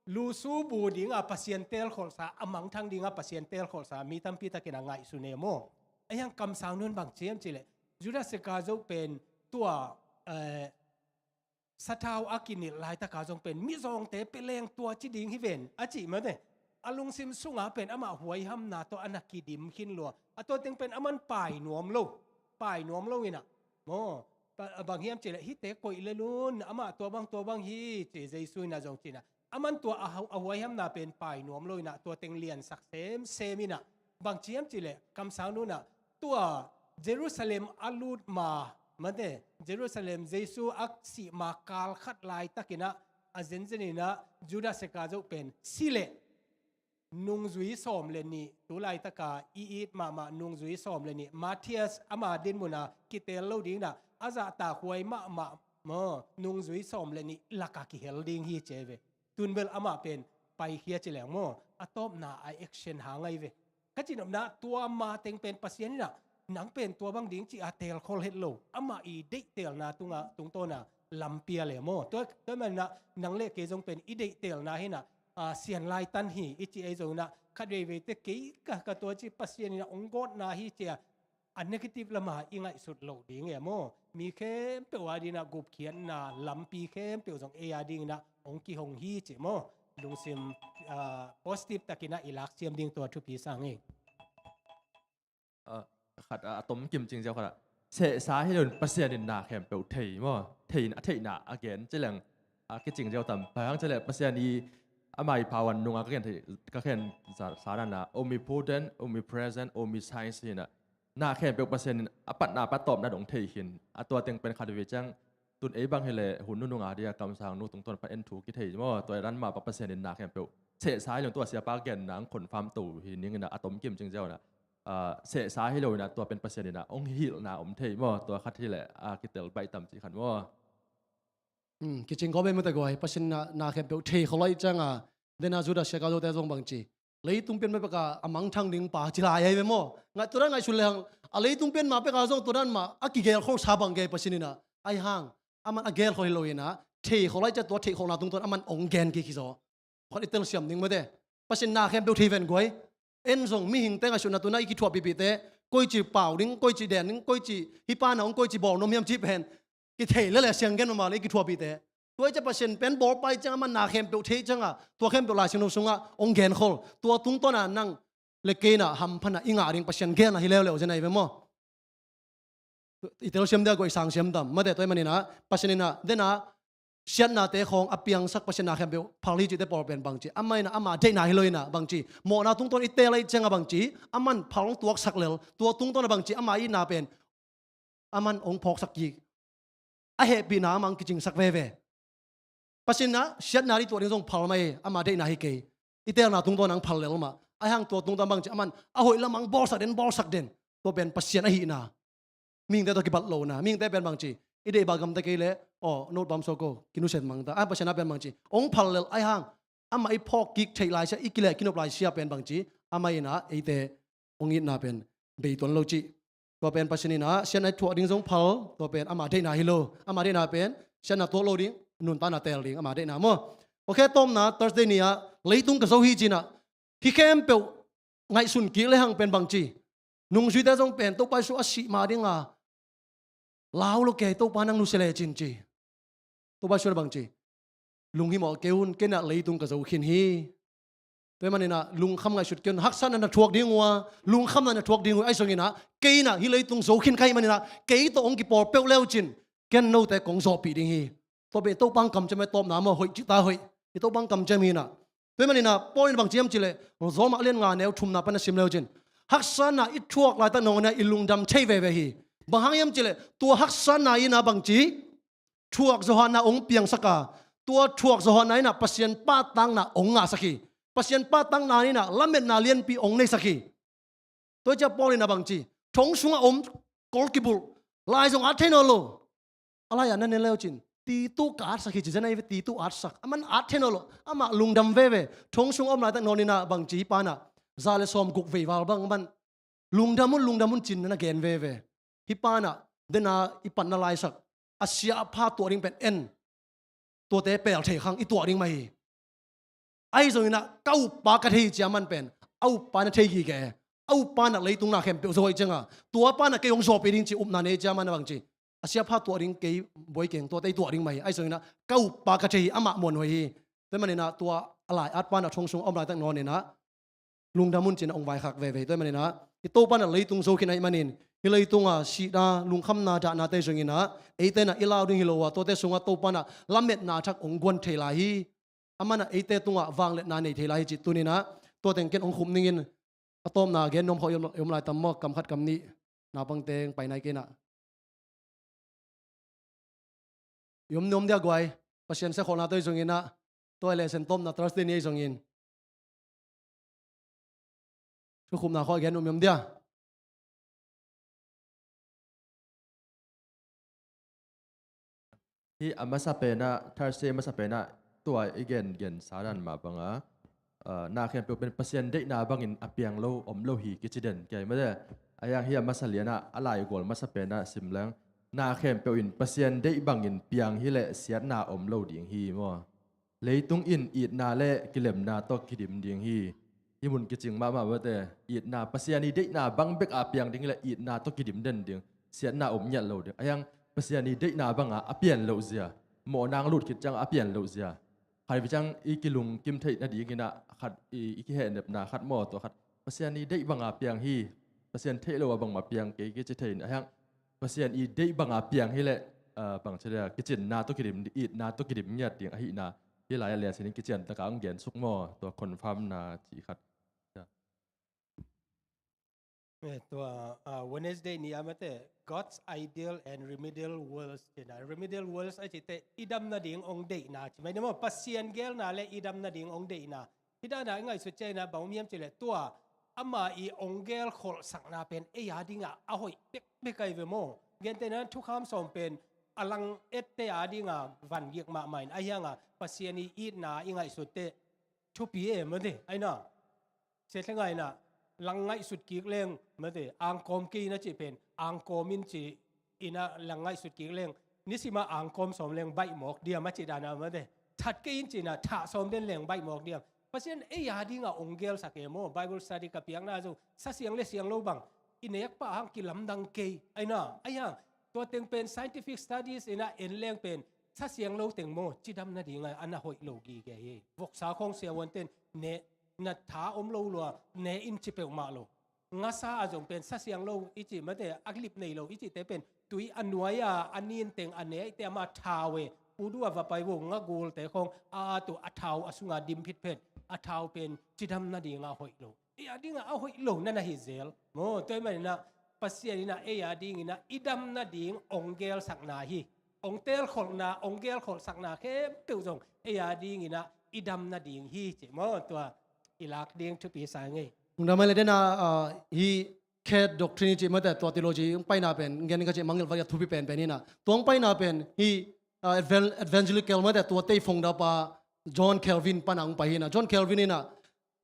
lusu bu ding a Pasian teelkholhsa, a mangthang ding a Pasian teelkholhsa, mi tampi takin a ngaihsun e maw. Ahi hang kamsang nu in bang ci hiam cih leh, Judas Iskariot pen tua, eh, sathau a kinilh laitaka zong pen mizawngte pia leng tua ci ding hi ven a cih mate. A lungsim sunga pen amah huaihamna tawh a na kidim khin lua. A tua teng pen aman pai nuam lo. Pai nuam lo in a. Maw, pa-, bang hiam cih leh hihte koih lel un, amah tua bang tua bang hi ci Jesu in a zong ci in a. Aman tua a hau-, a huaihamna pen pai nuam lo in a, tua teng liansak semsem in a. Bang ci hiam cih leh, kamsang nu in a, tua Jerusalem a lut ma, mate, Jerusalem Jesu a sih ma kal khat laitakin a, a zenzen in a, Judas Iskariot pen si leh nungzui sawm le nih, tu laitaka i it mahmah nungzui sawm le nih, Matthias ama dinmun a kiteel lo ding in a, a zahtakhuai mahmah maw, nungzui sawm le nih laka kihel ding hi ci ve. Tun bel amah pen paikhia ci leng maw, a tawpna a action hang ahi ve. Ka cih nopna, tua ma teng pen Pasian in a, nang pen tua bang ding ci a teelkhol het lo. Amah i deihtelna tunga, tungtawn a lampi a le maw. Tua, tua man in a, nang le kei zong pen i deihtelna hi in a, ah, sian laitan hi i ci ahi zongin ah, khat veiveite kei ka, ka tua ci Pasian in ah hong gawtna hi ci a, a negative lamah i ngaihsut loh ding e maw. Mi khempeuh a dingin ah gupkhiatna lampi khempeuh zong ei a dingin ah hong kihong hi ci maw. Lungsim, ah, positive takin ah i laksiam ding tua thupi sang hi. Ah, khat, ah, a tom kim cing ziau khat ah, sehsa hi loin Pasian in na khempeuh thei maw. Thei, a theihna a gen ci leng, ah, kicing ziau tam. Bang hang ci leh Pasian i amah i power nungah ka gen thei, ka gen sa, sa dan ah omnipotent, omnipresent, omniscience hi in ah, na khempeuh Pasian in a patna, a pattawpna dong thei hi in, a tua teng pen khat vei ciang, tun ei bang hi leh hun nunung a dia kamsang nu tungtawn pan en thu kithei maw. Tua dan mah bang Pasian in na khempeuh sehsa hi loin tua siapa genna hong confirm to hi ning in ah, a tom kim cing ziau in ah, ah, sehsa hi loin ah tua pen Pasian in ah hong hilhna om thei maw. Tua khat hi leh, ah, kitel baih tam ci khat maw. Hmm, kicing khawm ei mate guai, Pasian in ah na khempeuh thei khol ahih ciangin, den a Judas Iskariot-te zong bang ci, leitung pian mah pek a a mangthang ding pa ci lai ahi ve maw. Ngai, tua dan ngaihsun lehang, a leitung pian mah pek a zong tua dan mah a kigelkholsa bang gei Pasian in ah, ahi hang, aman a gelkhol hi lo in ah, thei khol ahih ciang tua theihkholhna tungtawn aman hong gen kik hi zaw. Khat i telsiam ding mate. Pasian na khempeuh thei ven guai. En zong mihingte ngaihsutna tuna i kithuahpihpihte, koici pau ding, koici den ding, koici hih pa na hong koici bawl nuam hiam cih pen kithei lel e, siang gen mahmah leh i kithuahpihte. Tua ahih ciang Pasian pen bawlpa ahih ciang aman na khempeuh thei ciangin, tua khempeuh Lai Siangtho sungah hong genkhol. Tua tungtawn a nang le kei in ah hamphatna i ngah ding Pasian gelna hi leuleu zen ahi ve maw. I telsiam dia guai, i sangsiam tam mate. Tua ahih manin ah Pasian in ah den a siatnate khawng a piangsak Pasian na khempeuh phal hi cihte pawl pen bang ci, amah in ah ama deihna hi lo in ah bang ci, mawhna tungtawn i teel ahih ciangin bang ci, aman phal hong tuaksak lel. Tua tungtawn a bang ci, ama itna pen aman hong phawksak kik, a hehpihna amah hong kicingsak veve. Pasian in ah siatna i tuah ding zong phal mah hi, ama deihna hi kei. I teelna tungtawn hong phal lel mah. Ahi hang tua tungtawn bang ci, aman a hoih lamah hong bawlsak den, bawlsak den. Tua pen Pasian ahihna, mihingte tawh kibat lohna. Mihingte pen bang ci, i deih bang gamta kei leh, aw, note bang sawk o, kinusia mang ta. A, Pasian a pen bang ci, hong phal lel, ahi hang amah i phawk kik theih laisia, i kileh kinop laisia pen bang ci, amah in ah eite hong itna pen bei tuan lo cih. Tua pen Pasian in ah siatna i thuak ding zong phal, tua pen ama deihna hi lo. Ama deihna pen siatna tuak lo ding, nuntakna teel ding, ama deihna maw. Ok, tawpna Thursday ni ah, leitung ka zo hi ci in ah, hih khempeuh ngaihsun kik lehang pen bang ci, nungzuite zong pen Topa Jesu a sih ma ding a lau lo kei, Topa nang nusia lecin ci. Topa Jesu in ah bang ci, lunghimawh kei un, kei in ah leitung ka zo khin hi. Tua ahih manin ah lungkham ngaihsut kei un, haksatna na thuak ding uh a, lungkhamna na thuak ding uh a, ahi zongin ah kei in ah hih leitung zo khin ka hih manin ah kei tawh hong kipawl peuh le uh cin, ken note kong zawhpih ding hi. Tua pen Topa kamciam, tawpna maw, hoih cih ta hoih. Hih Topa kamciam hi in ah. Tua ahih manin ah Paul in bang ci hiam cih leh, Rom a lian nga, neu thumna pan na sim le uh cin, haksatna i thuak laitak nangawn in ah i lungdam thei veve hi. Bang hang hiam cih leh, tua haksatna in ah bang ci, thuak zawhana hong piangsak a, tua thuak zawhana in ah Pasian pahtakna hong ngahsak hi. Pasian pahtakna in ah lametna lianpi hong neisak hi. Tua ciang Paul in ah bang ci, thong sungah om kol kibulh, lai zong at thei nawn lo. A lai ah na en le uh cin, Titu ka atsak hi ci zen ahi ve, Titu atsak. Aman at thei nawn lo, amah lungdam veve. Thong sung om laitak nangawn in ah bang ci, hih pa in ah za le sawm guk vei val bang man, lungdam un, lungdam un cin na gen veve. Hih pa in ah den a i patna laisak, a sia a pha tuah ding pen en, tuate pel thei khang i tuah ding mah hi. Ahi zongin ah ka uppa ka thei hi ci a, aman pen a uppa na thei gige. A uppa in ah leitung na khempeuh zo ahih ciangin, tua pa in ah kei hong zawhpih ding ci upna nei ci a, aman a bang ci, a sia a pha tuah ding kei buai keng, tuate i tuah ding mah hi. Ahi zongin ah ka uppa ka thei hi, amah muanhuai hi. Tua ahih manin ah tua a lai at pa in ah thong sung om laitak nangawn in ah lungdam un cin ah hong vaikhak veve hi. Tua ahih manin ah hih Topa in ah leitung zo khin ahih manin, hih leitung a sihna, lungkhamna, dahnate zongin ah eite in ah i lau ding hi lo a, tuate sungah Topa in ah lametna thak hong guan thei lai hi. Aman ah eite tungah vangliatna nei thei lai hi cih tuni in ah tua teng ken hong khum ning in, a tawpna gen nuam khawh i om, i om lai tam maw? Kam khat kam nih, naupangte hong pai nai kei in ah. I om nuam dia guai, Pasian siakholhna tawh ahi zongin ah, tua hi leh Sen tawpna Thursday ni ahi zongin. Thukhupna khawh gen nuam i om dia. Hih a masa pen ah, Thursday a masa pen ah, tua i gengen sa dan mah bang a, ah, na khempeuh pen Pasian deihna bangin a piang lo om lo hi kici den kei mate. Ahi hang hih a masa lian ah, a laigual masa pen ah sim leng, na khempeuh in Pasian deih bangin piang hi leh siatna om lo ding hi maw. Leitung in itna le kilemna tawh kidim ding hi. Hih mun kicing mahmah mate, itna, Pasian ii deihna bang bek a piang ding hi leh itna tawh kidim den ding, siatna om ngiat lo ding. Ahi hang Pasian ii deihna banga a pian loh zia, mawhna lut khit ciang a pian loh zia, khat vei ciang i kilungkim theih nadingin ah khat i, i kihehnepna khat maw, tua khat Pasian ii deih banga piang hi, Pasian theih lo a bangmah piang kei kici thei in, ahi hang Pasian ii deih banga piang hi leh, ah, bangci dia, kicinna tawh kidim, itna tawh kidim ngiat ding ahihna hih lai-ah liansin in kician taka hong gen suk maw, tua confirmna cih khat. Eh, tua, ah, Wednesday ni a mate, God's ideal and remedial worlds cihna. Remedial worlds a cihte, i dam nading hong deihna ci mai ni maw, Pasian geelna le i dam nading hong deihna. Hih dana i ngaihsut ciangin ah bang om hiam cih leh, tua ama ii hong geelkholhsakna pen ei a dingah a hoih pekpek ahi ve maw. Gentehna thukham sawm pen a lang ette a dinga vangik mahmah in, ahi hanga Pasian ii itna i ngaihsut teh thupi e mate, ahi na. Siathlenga in ah lang ngaihsut kik leng mate, angkawm kei in a cih pen, angkawm in ci in ah lang ngaihsut kik leng, nisima angkawm sawm leng baih mawk diam a cih dana mate. That kei in ci in ah thah sawm den leng baih mawk diam. Pasian ei a dinga hong geelsak e maw, Bible study ka piakna zong sa siang le siang lo bang i nek pah hang kilamdang kei, ahi na. Ahi hang tua teng pen scientific studies in ah en leng pen sa siang lo teng maw, cidam nadinga a na hoih lo gige hi. Voksa khawng siavuanten ne, na tha om lo lua, ne in ci peuhmah lo. Ngasa a zong pen sa siang lo i cih mate, a lip nei lo i cihte pen tui a nuai-a a nin teng a ne ahihte ama thau e. Udu a va pai vo, ngagulte khawng a at uh a thau a sunga dim phitphet, a thau pen cidam nadinga hoih lo. Ei a dinga a hoih lo na na hi zel maw. Tua ahih manin ah Pasian in ah ei a dingin ah i dam nading hong geelsakna hi. Hong teelkholhna, hong geelkholhsakna khempeuh zong ei a dingin ah i dam nading hi ci maw, tua i lak ding thupi sa ngei. Hong dam mai le dena, ah, hih Kate doctrine i cih mate, tua theology hong paina pen, ngen ka cih mangngilh va a thupi penpen hi na. Tua hong paina pen hih, ah, evan-, evangelical mate, tua tei founder pa John Calvin pana hong pai hi na. John Calvin in ah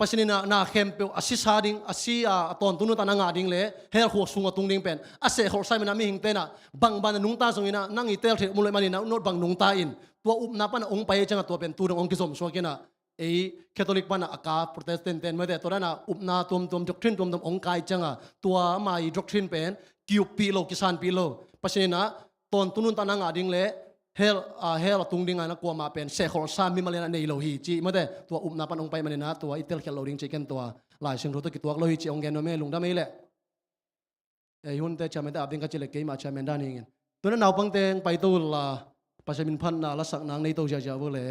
Pasian in ah na khempeuh a sisa ding, a si a, a tawntung nuntakna ngah ding le hell khuk sung a tung ding pen a sehkholhsa ahih manin ah mihingte in ah bang ban a nungta zongin ah nang i teel theih om lo ahih manin ah not bang nungta in, tua upna pana hong pai ahih ciangin tua pen tu dong hong kizom suak in ah, ei Catholic pana a ka Protestant ten mate, tua dana upna tuamtuam, doctrine tuamtuam hong kai ciangin tua ama ii doctrine pen ki-uppih lo, kisanpih lo. Pasian in ah tawntung nuntakna ngah ding le hell, ah, hell a tung dingin ah kuamah pen sehkholhsa mimal in ah nei lo hi cih mate, tua upna pan hong pai manin ah tua i telkhial lo ding cih ken tua Lai Siangtho tawh kituak lo hi cih hong gen nuam e, lungdam ei leh. Ei hunte chairman te ap ding ka cih leh keimah chairman dan hi ing. Tua na naupangte hong paito unla, Pasian min phatna lasakna hong neito ziahziah vo le.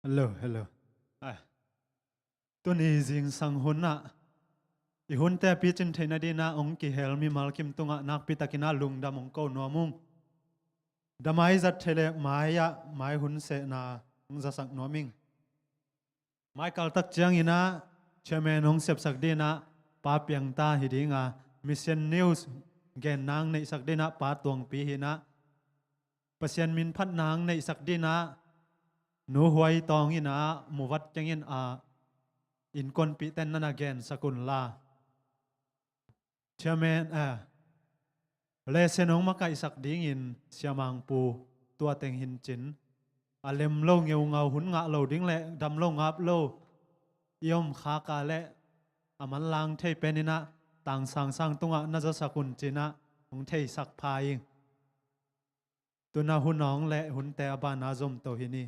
Hello, hello. Ah. Tuni zingsang hunah i hunte picin theihna dinah hong kihel mimal kim tungah nakpitakinah lungdam hong ko nuam ung. Damai zat thei le mai-ah mai hun sehna hong zasak nuam ing. Mai kaltak cianginah chairman hong sepsak dinah pa piangta hi dinga, Mission News gen nang neihsak dinah pa Tuangpi hinah, Pasian min phat nang neihsak dinah Nu Huai Tawng inah muvat kengin a innkuanpihten nana gensak unla. Chairman, eh, lesen hong makaihsak dingin siamangpu tua teng hincin a lem lo ngeungau hun ngah lo ding le dam lo ngap lo i om khaka le a manlang thei peninah tangsangsang tungah na zasak un cinah hong theisak pha ing. Tuna hun awng le hunte a bana zomto hi ni.